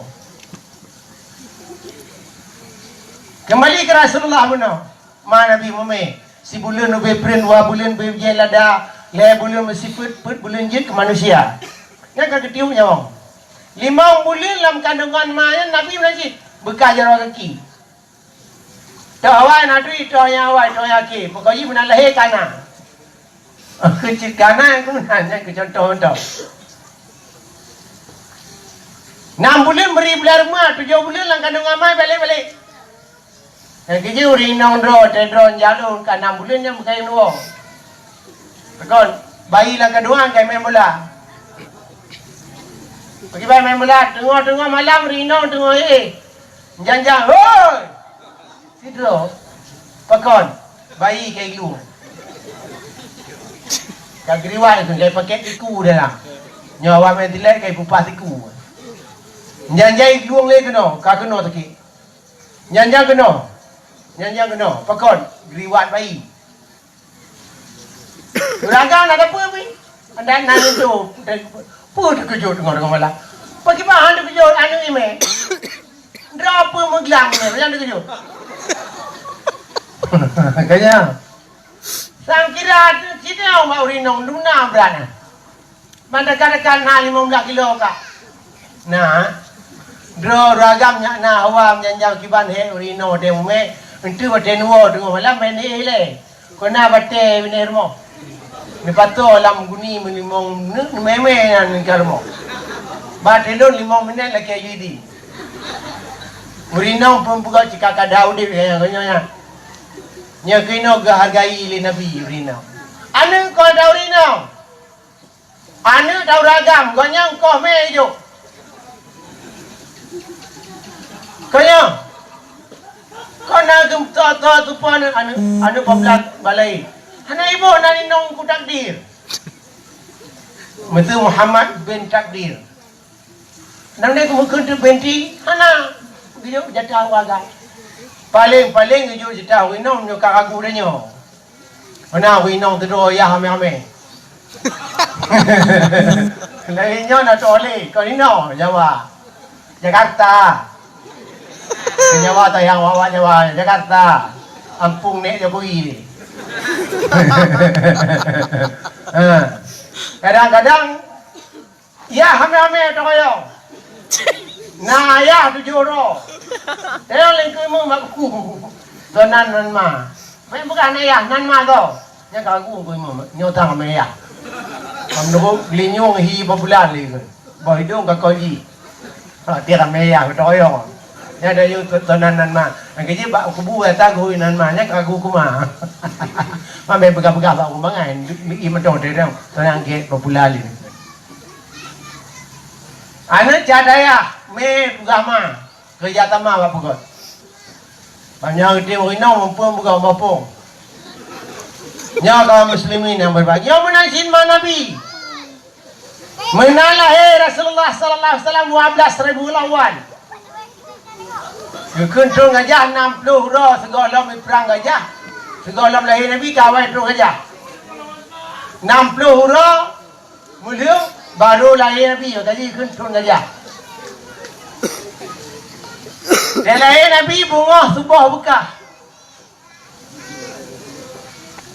Keumbali keu Rasulullah bunoe, ma Nabi mumé, sibuleuen ubé prien, dua buleuen ubé jén lada, lhèe buleuen meusifeuet, peuet buleuen jeuet keu manusia. Nyan ka geutiup nyawöng. Limong buleuen lam kandungan ma nyan Nabi meunan cit, beukah jaroe gaki. Toh awai na tui, toh nyang awai, toh nyang akhé. Pokok jih meunan lahé ka na. Keu cit ka na nyang keunan, nyan keu contoh mantong. Nam buleuen bri bulan rumoh, tujoh buleuen lam kandungan ma balek-balek. Nyang keujeuet ureueng inong droe, teuh droe jalon ka nam buleuen nyan beukayém luwoe. Pakon, bayi lam kandungan ka main bola. Peugi bai main bola, teungoh-teungoh malam ureueng inong teungoh éh. Jan-jan, "Hoi!" Sidroe, pakon, bayi ka iglueng. Ka geuriwat keu lé paket iku dalam. Nyoe awak main tilek ka ipupah siku. Jan-jan iglueng lé keunoe, ka keunoe sakét. Jan-jan keunoe. Jan-jan keunoe, pakon, geuriwat bayi. Ureueng agam na dapeuet pih. Anda na nyentuh. Peue teukeujot deungoe-deungoe malam. Pakriban han teukeujot aneuk imé. Droe peue meuglang nyan, nyang teukeujot. Kanya. Sang kira tu cit nyoe bak ureueng inong dum na brat nyan. Ban dekat-dekat na limong blah kilo ka. Na, droe ureueng agam nyak na hawa meujanjang kiban hék ureueng inong watèe mume, enteuk watèe nuwoe teungoh malam ban éh ilèe. Kona batèe binéh rumoh. Neupasoe lam guni meulimong neuk neumé-mé nyan ninggai rumoh. Bak teulon limong minèt lakèe jih di. Ureueng inong peumpeugot cit ka kada udép nyang nyoe nyan. Nyoe keunoe geuhargai lé Nabi ureueng inong. Aneuk kon ureueng inong. Aneuk ureueng agam, gobnyan koh mè jok. Konyang. Kon na geumeutoe-toe tupo aneuk, aneuk, aneuk pablang balai. Hana iboh nan inong ku takdir. Meuteue Muhammad bin Takdir. Nam nyan geumeukeunteuk binti, hana. Geujok jatah ureueng agam. Paleng-paleng geujok jatah ureueng inong nyoe ka ragu tanyoe. Meunan ureueng inong teudroe yah amé-amé. Laén nyoe na toh lé, kon inoe Jawa. Jakarta. Jawa tayang wawa Jawa, Jakarta. Ampung nek Jokowi. Ha. Kadang-kadang yah amé-amé teuroyong. Na ayah tujoh droe. Teuroyong lingkui mu mak buku. Tonan nan ma. Meupeugah na ayah nan ma go. Nyan ka ragu ku imum. Nyoe tang amé ayah. Kam nurut geulinyueng hi bak bulan lé ke. Boh idong ka koji. Ha, tiek amé ayah teuroyong. Nyan ada yue tonan nan ma. Nyan keujih bak kubu ata gui nan ma. Nyan ka ragu ku ma. Mamé peugah-peugah bak kumangai. Di, di, di mantong teuroyong. Tonan gét bak bulan lé. Aneuk cat ayah, mé peugah ma, keureuja tamah bak peugot. Ban nyan geutem rinong muphom peugah bapong. Nyoe kaum muslimin nyang beureubahagia. Nyoe meunan cit ma Nabi. Meunan lahé Rasulullah sallallahu alaihi wasallam dua belas Rabiul Awal. Geukheun thon gajah nam ploh uroe sigohlom iprang gajah. Sigohlom lahé Nabi ka awai thon gajah. Nam ploh uroe Muliuk, barô lahé Nabi, ka jikheun thon gajah. Dan lahé Nabi beungoh suboh beukah.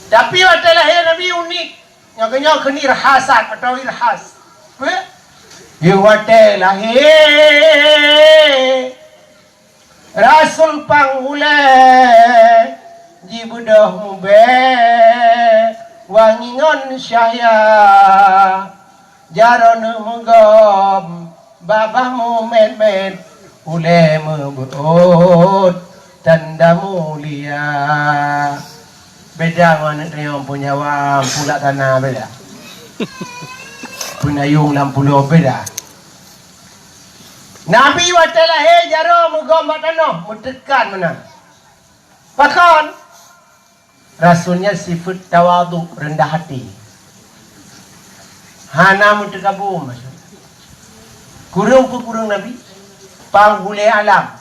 Tapi watèe lahé Nabi unik, nyoe geunyoe kheun irhasan atawa irhas. Peue? Yoh watèe lahé Rasul pang ulèe jibeudôh mubèe wangi ngon cahya, jaroe neuh meugom babah mumèt-mèt ulèe meubeuôt tanda mulia. Beda ngon aneuk tanyoe, Empu Nyawa, Empu Laksana, beda. Peunayong lam pulo, beda. Nabi watée lahé jaroe meugom bak tanoh, meuteukan meunan. Pakon? Rasul nyan sifeuet tawadhu, reundah até. Hana meuteukabô maksud. Kureueng peue kureueng Nabi? Panghulée alam.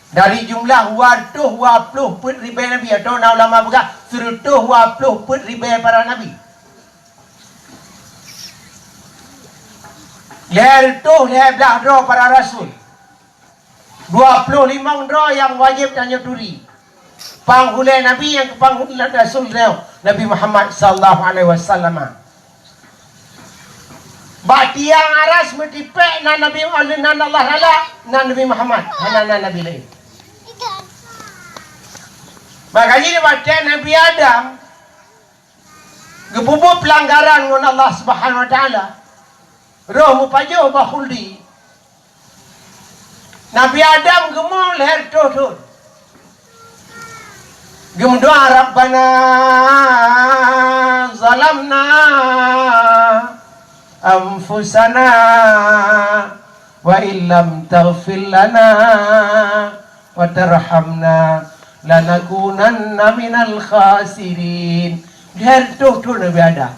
Dari jumlah dua reutôh dua ploh peuet ribée nabi, atawa na ulama peugah, sireutôh dua ploh peuet ribée para nabi. Lhée reutôh lhée blaih droe para rasul. Dua ploh limong droe nyang wajéb tanyoe turi. Panghulée nabi nyang keu panghulée rasul droe, Nabi Muhammad sallallahu alaihi wasallam. Bak tiang aras meutipék na Nabi, nan Allah Taala, na Nabi Muhammad, hana na nabi laén. Makajih watée Nabi Adam geupeubuet peulanggaran ngon Allah Subhanahu Wa Taala, roh meupajoh bak khuldi, Nabi Adam geumong lhée reutôh thon. Geumeudoá, "Rabbana zalamna anfusana wa illam taghfir lana wa tarhamna lanakunanna minal khasirin." Lhée reutôh thon Nabi Adam.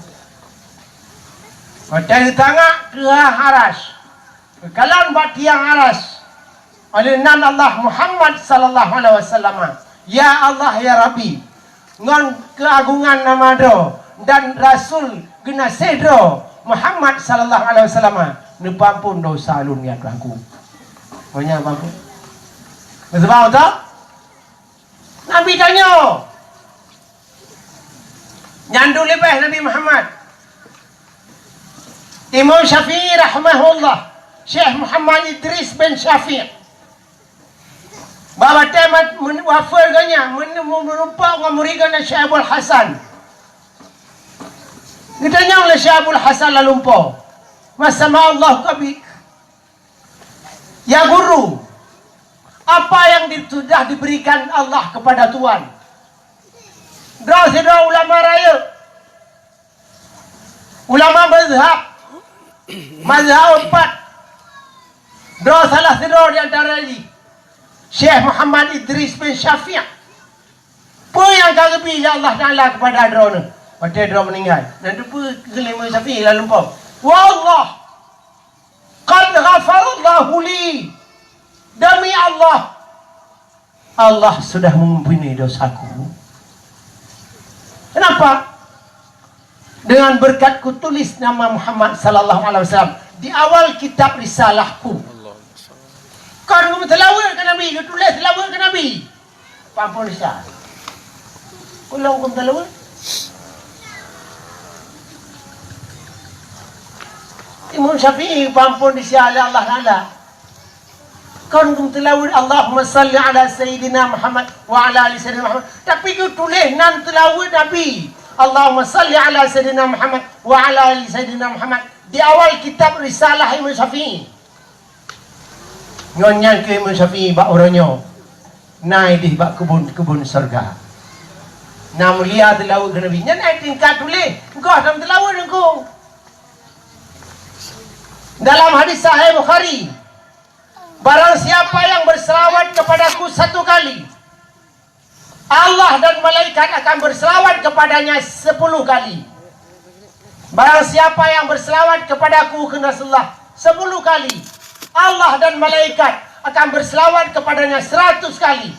Watée geutangak keu aras, geukalon bak tiang aras, oleh nan Allah Muhammad sallallahu alaihi wasallam. Ya Allah, ya Rabbi, ngon keuagungan nama Droe dan Rasul geunaséh Droe Muhammad sallallahu alaihi wasallam, neupeuampon dosa lôn ya Tuhanku. Pokoknya apa? Sebab apa? Nabi tanyoe. Nyan dum leubeh Nabi Muhammad. Imam Syafi'i rahimahullah, Syekh Muhammad Idris bin Syafi'i. Bak watée mat-, men-, wafeuet geuh nyan, men-, meurumpok ngon murit geuh nyan Syekh Abul Hasan. Geutanyong lé Syekh Abul Hasan lam lumpoe, "Ma sama Allah ka bik?" Ya Guru, apa yang di-, sudah diberikan Allah kepada Tuan? Droe sidroe ulama rayeuk, ulama mazhab, mazhab empat. Droe salah sidroe di antara jih, Syekh Muhammad Idris bin Syafi'i. Peue nyang ka geubri lé Allah Taala kepada droeneuh watée droe meuninggai? Nyan teupeue keu lé Imam Syafi'i lam lumpoe. Wallah, qad ghafarallahu li. Demi Allah, Allah sudah mengampuni dosaku. Kenapa? Dengan berkat kutulis nama Muhammad sallallahu alaihi wasallam di awal kitab risalahku. Kon geuseulaweuet keu Nabi, geutuléh seulaweuet keu Nabi. Peuampon desya. Ulôn kon seulaweuet. Imam Syafi'i peuampon desya lé Allah Taala. Kon geuseulaweuet, "Allahumma salli ala Sayyidina Muhammad wa ala ali Sayyidina Muhammad." Tapi geutuléh nan seulaweuet Nabi, "Allahumma salli ala Sayyidina Muhammad wa ala ali Sayyidina Muhammad." Di awal kitab Risalah Imam Syafi'i. Ngon nyan keuh Imam Syafi'i bak uroe nyoe na idéh bak keubon-keubon syeuruga. Na mulia seulaweuet keu Nabi. Nyan ai tingkat tuléh, goh dan seulaweuet Teungku. Dalam hadis Sahih Bukhari, "Barang siapa yang berselawat kepadaku satu kali, Allah dan malaikat akan berselawat kepadanya sepuluh kali. Barang siapa yang berselawat kepadaku," kheun Rasulullah, "sepuluh kali, Allah dan malaikat akan berselawat kepadanya seratus kali.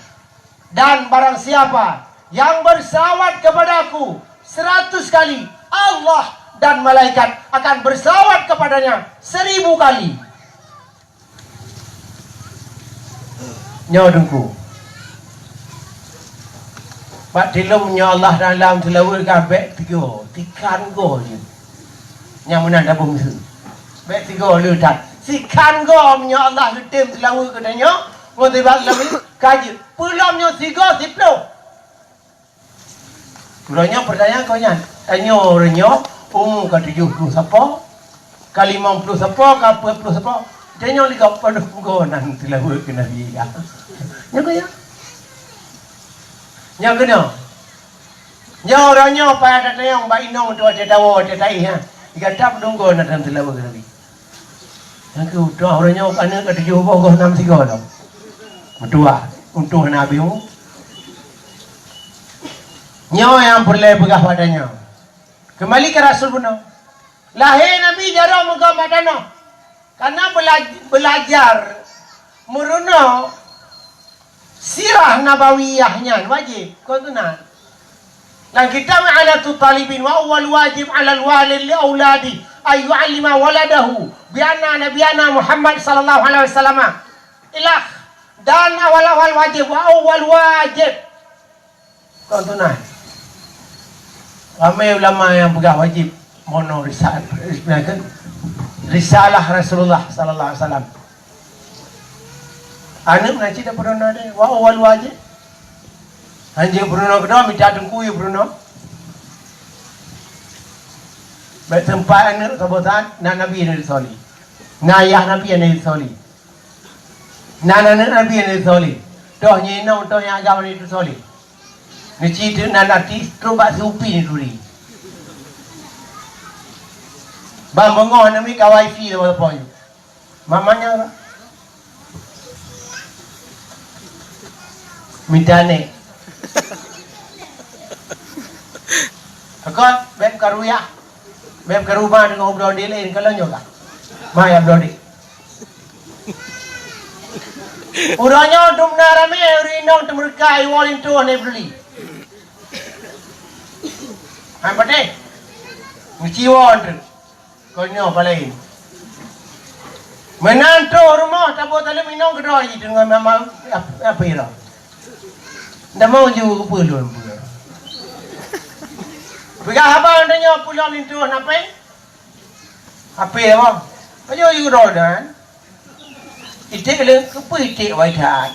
Dan barang siapa yang berselawat kepadaku seratus kali, Allah dan malaikat akan berselawat kepadanya seribu kali." Nyoe Teungku. Bak tilom nyoe Allah Taala meuseulaweuet ka bék tiga, sikan goe jeuet. Nyang meunan tabông miseue. Bék tiga le that. Sikan goe meunyoe Allah geutem seulaweuet keu tanyoe, ngon sibak seulaweuet ka jeuet. Peulom nyoe sigoe siploh. Uroe nyoe peutanyaan keu nyan. Tanyoe uroe nyoe umu ka tujoh ploh sapo, ka limong ploh sapo, ka peuet ploh sapo. Tanyoe lagèe padum goe nan seulaweuet keu Nabi ka. Nyoe keuh nyan. Nyang keunoe. Nyoe uroe nyoe payah tatanyong bak inong tuha teuh tawoe teuh taéh, ha. Gata peudong goe na dalam teulawa keunabi. Nyang keu tuha uroe nyoe aneuk ka tujoh boh goh nam sigoe lom. Meutuah, untung hana habéh umu. Nyoe nyang peureulée peugah bak tanyoe. Keumbali keu Rasul bunoe. Lahé Nabi jaroe meugom bak tanoh. Karena bela-, belajar meurunoe sirah nabawiyah nyan wajéb, kon sunat. Lam kitab I'anatut Talibin, wa awwal wajib 'alal walid li auladi ay yu'allima waladahu bi anna nabiyana Muhammad sallallahu alaihi wasallam ilah, dan awal-awal wajib, wa awwal wajib. Kon tunai. Ramé ulama nyang peugah wajéb mono risal-, risalah Rasulullah sallallahu alaihi wasallam. Aneuk na cit peurunoe deh, wa awwal wajib. Hanjeuet peurunoe keudroe mita teungku yue peurunoe. Bèk teumpat aneuk saboh saat, na Nabi Nabi Soli. Na yah Nabi Nabi Soli. Na aneuk Nabi Nabi Soli. Toh nyi inong, toh nyang agam Nabi Soli. Neuci teuk nan artis trok bak siupi neuturi. Ban beungoh neumi ka wifi lom telepon. Mama nyan mita nèk. Takot bèk ka ruyah. Bèk ka rubah deungon blonde laén ka lôn nyoe ka. Ma ya blonde. Uroe nyoe dum na ramé ureueng inong teumeureuka iwoe linto hana peuduli. Han patéh. Meuciwoe teuk. Kon nyoe paleng. Meunan troh rumoh taboh taleuem inong keudroe jih deungon mama ap-, apui roh. Ndak mau ju keupeue lôn peue. Peugah haba nyoe pulang linto hana pèng. Apui roh. Pajoh ju keudroe dan. Iték lé keupeue iték wai that.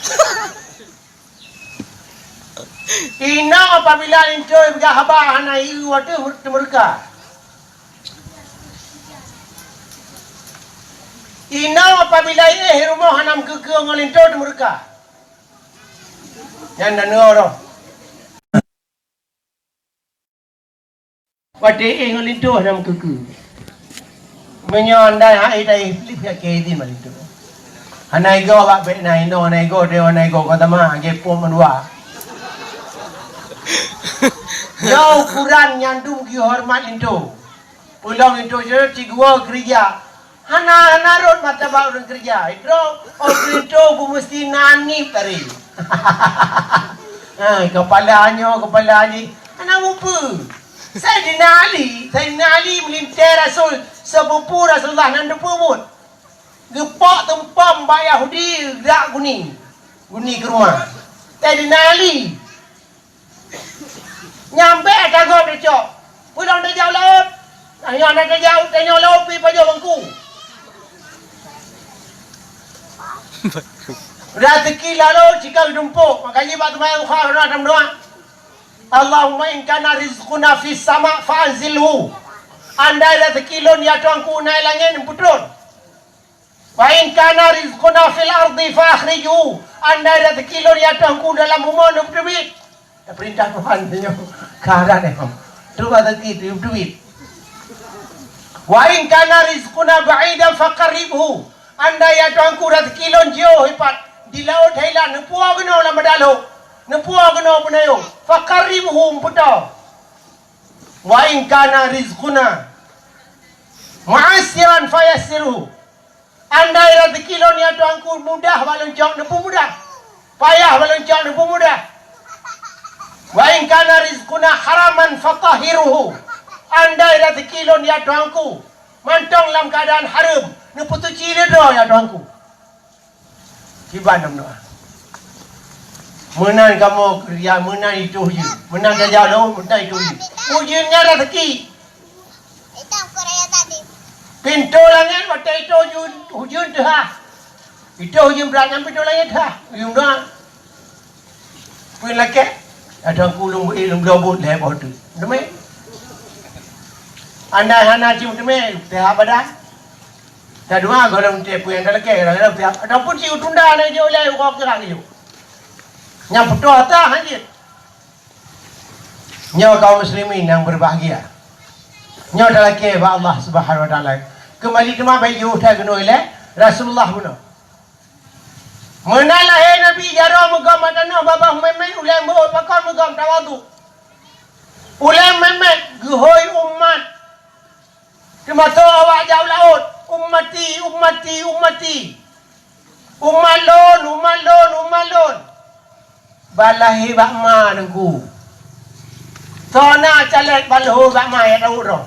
Inong apabila linto peugah haba hana ié watèe teumeureuka. Inong apabila ié rumoh hana meukeukeu ngon linto teumeureuka. Nyan na nyoe roh. Watèe éh ngon linto hana meukeukeu. Meunyoe andai hai dai lip ya ke izin bak linto. Hana igoe bak bèk na inong, hana igoe deuh, hana igoe kota ma, ge pom mandua. Nyoe ukuran nyang dum geuhoreumat linto. Peulom linto jeuet ciguwa keurija. Hana, hana rhot martabat ureueng keureuja. Idroe, oh, keulinto beumeusé na nib tari. Ha, keupala nyoe, keupala jih. Hana mupeue. Saidina Ali, Saidina Ali meulintèe Rasul, sepupu Rasulullah nan teupeubuet. Geupok tumpom bak Yahudi, geujak guni. Guni keu rumoh. Saidina Ali. Nyang bèk ata gob tacok. Peue lom tajak u laôt? Nyoe hana tajak u, tanyoe laôt pih pajoh bangku. Raseuki laôt cit ka geutumpôk. Makajih bak teumanyong kha na tameudoa. Allahumma in kana rizquna fis sama fa anzilhu. Andai raseuki lôn ya Tuhanku na i langèt, neupeutrôn. Wa in kana rizquna fil ardi fa akhrijhu. Andai raseuki lôn ya Tuhanku dalam bumoe, neupeuteubiet. Peurintah Tuhan nyoe. Ka ada deh. Trok raseuki, neupeuteubiet. Wa in kana rizquna ba'idan fa qarribhu. Andai ya Tuhanku raseuki lôn jiôh ipat di laôt Thailand, neupuwoe keunoe lam Badalhok. Neupuwoe keunoe Beunayong. Fa qarribhu, neupeutoe. Wa in kana rizquna mu'assiran fa yassirhu. Andai raseuki lôn ya Tuhanku mudah bak lôn cok, neupeumudah. Payah bak lôn cok, neupeumudah. Wa in kana rizquna haraman fatahhirhu. Andai raseuki lôn ya Tuhanku mantong lam keuadaan hareuem, neupeusuci lé droe ya Tuhanku. Kiban lam doa. Meunan kamoe keureuja, meunan itoh ujeuen. Meunan tajak lom, meunan itoh ujeuen. Ujeuen nyan raseuki. Pintoe langèt watèe itoh ujeuen, ujeuen teuhah. Itoh ujeuen brat nyan pintoe langèt teuhah. Ujeuen doa. Peue lakèe? Ada kulung beu ilong bloe buet lhèe boh teuk. Teumé. Andai hana cit teumé, teuhah badan. Tadoa gohlom teupeue nyang talakèe, gohlom teuhah. Ataupun cit tunda na jeuet lé uroe keurak jeuet. Nyang putôh ata han jeuet. Nyoe kaum muslimin nyang berbahagia. Nyoe talakée bak Allah Subhanahu wa Taala. Keumbali teuma bak jih that keunoe lé Rasulullah bunoe. Meunan lahé Nabi jaroe meugom bak tanoh babah meumet ulée meuôt pakon meugom tawadhu. Ulée meumet geuhôi umat. Teuma awak jak u laôt, "Ummati, ummati, ummati. Umat lôn, umat lôn, umat lôn." Ban lahé bak ma Teungku. Soe na caleg ban lahé bak ma nyang tawoe droe?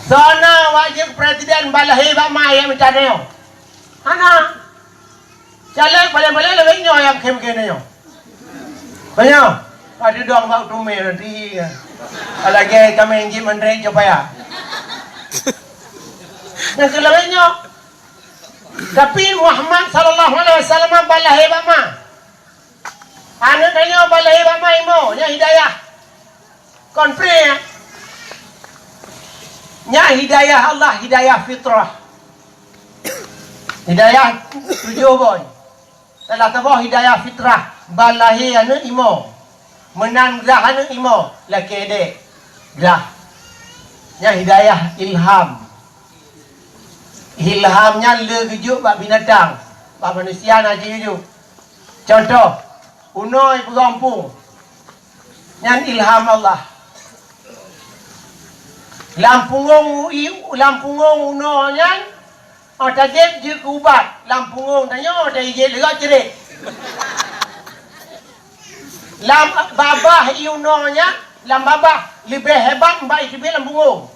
Soe na wajéb presiden ban lahé bak ma nyang mita tanyoe? Hana. Caleg paléng-paléng lagée nyoe nyang khem-khem nyoe. Tanyoe, padub dong bak teumé nanti. Lagée kami jih mandré copaya. Nyang keu lagée nyoe. Tapi Muhammad sallallahu alaihi wasallam ban lahé bak ma. Aneuk tanyoe ban lahé bak ma imo, nyan hidayah. Kon pré, nyan hidayah Allah, hidayah fitrah. Hidayah tujoh boh. Salah saboh hidayah fitrah, ban lahé aneuk imo. Meunan glah aneuk imo, lakée dék. Glah. Nyan hidayah ilham. Ilham nyan le geujok bak binatang, bak manusia na jih geujok. Contoh, unoe peugah mpung. Nyan ilham Allah. Lam pungong i-, lam pungong unoe nyan, oh, tajép jeuet keu ubat. Lam pungong tanyoe tajép lé gob ceurék. Lam babah i unoe nyan, lam babah leubeh hebat nibak i teubiet lam pungong.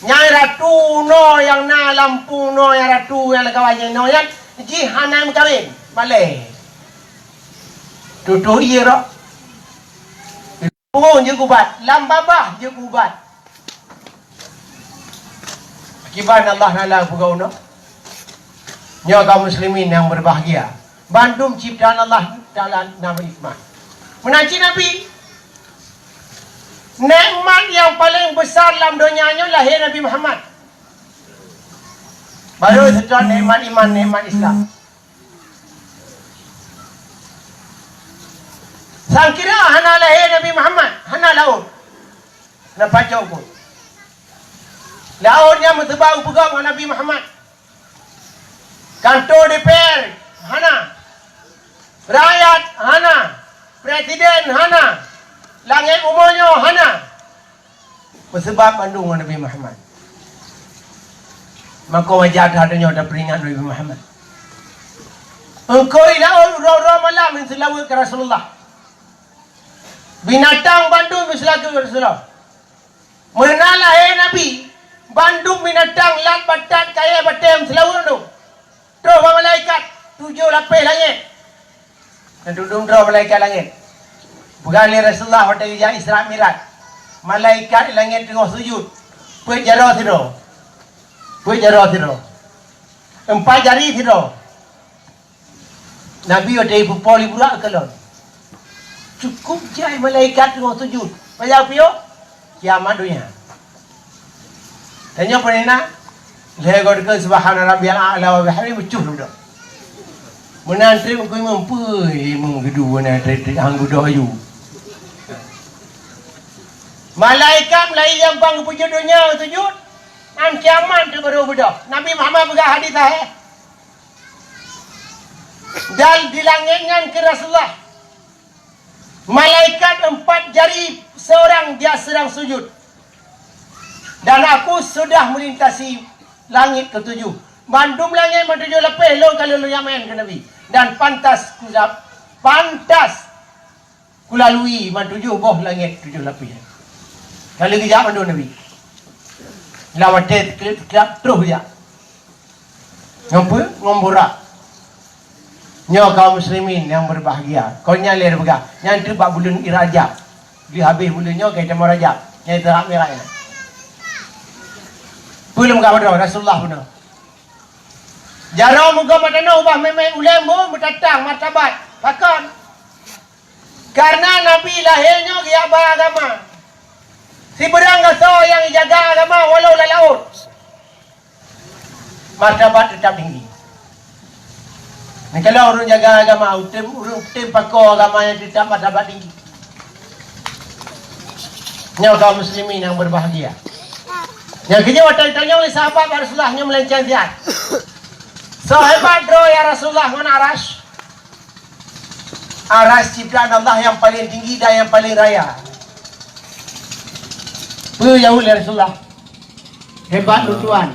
Nyang ratu unoe nyang na lam pungong unoe nyang ratu nyang lagée awai nyoe nyan, jih hana meukawen, malée. Tutoe ie rot. Pungong jeuet keu ubat, lam babah jeuet keu ubat. Akiban Allah Taala peugah unoe. Nyoe kaum muslimin nyang berbahagia. Bandum ciptaan Allah Taala na hikmah. Meunan cit Nabi, nikmat nyang paleng besar lam donya nyoe lahé Nabi Muhammad. Baru seutôt nikmat iman, nikmat Islam. Sangkira hana lahé Nabi Muhammad, hana laôt. Na pacok pun. Laôt nyan meuseubab peugah ngon Nabi Muhammad. Kanto D P R hana. Rakyat hana. Presiden hana. Langét bumoe nyoe hana. Meuseubab bandum ngon Nabi Muhammad. Maka wajar that tanyoe tapeuingat Nabi Muhammad. Eungkôt i laôt uroe-uroe malam seulaweuet keu Rasulullah. Binatang bandum seulaweuet keu Rasulullah. Meunan lahé Nabi, bandum binatang lat batat kayée batée meuseulaweuet nyoe. Troh bak malaikat tujoh lapéh langét. Dan tudum droe malaikat langét. Peugah lé Rasulullah watée geujak Isra Mi'raj. Malaikat langét teungoh sujut. Peuet jaroe sidroe. Peuet jaroe sidroe. Empat jari sidroe. Nabi watée ipeupo lé burak kalon. Cukup jai malaikat teungoh sujut. Payah piôh? Kiamat donya. Tanyoe peue na? Lhée goe deukon subhana rabbiyal a'la wa bihamdi, mucuh dudoe. Meunan trép keu imum, peue imum geudu na trép-trép hang geudoh aju. Malaikat meulayeue nyang bang geupeujeuet donya sujut, nyan kiamat teuh barô beudôh. Nabi Muhammad peugah hadis sahih. Dan di langét nyan keu Rasulullah. Malaikat empat jari seorang dia sedang sujud. Dan aku sudah melintasi langit ketujuh. Bandum langét meutujoh lapéh lôn ka lôn nyamen keu Nabi. Dan pantas kula-, pantas kulalui meutujoh boh langét tujoh lapéh. Ka lheueh geujak mandum Nabi. Lam watée teukleueb-teuklab troh jak. Ngon peue? Ngon burak. Nyoe kaum muslimin nyang berbahagia. Kon nyan lé peugah, nyan teuk bak buleuen Rajab. Di habéh buleuen nyoe ka itamong Rajab. Nyan Isra Mi'raj nyan. Peue lom ka padum Rasulullah bunoe. Jaroe meugom bak tanoh ubak meumet ulée embong meutatang martabat. Pakon? Karena Nabi lahé nyoe geujak ba agama. Sibeurang gasoe nyang jijaga agama walau lam laôt. Martabat teutap tinggi. Nah, kalau ureuëng jaga agama, ureuëng, ureuëng tem pakoe agama nyang teutab martabat tinggi. Nyoe kaum muslimin nyang berbahagia. Nyang keunyoe watée tanyong lé sahabat bak Rasulullah nyoe meulenceng siat. Soe hebat droe ya Rasulullah ngon Arash? Arash ciptaan Allah nyang paling tinggi dan nyang paling raya. Peue jaweueb lé Rasulullah? Hebat lôn tuan.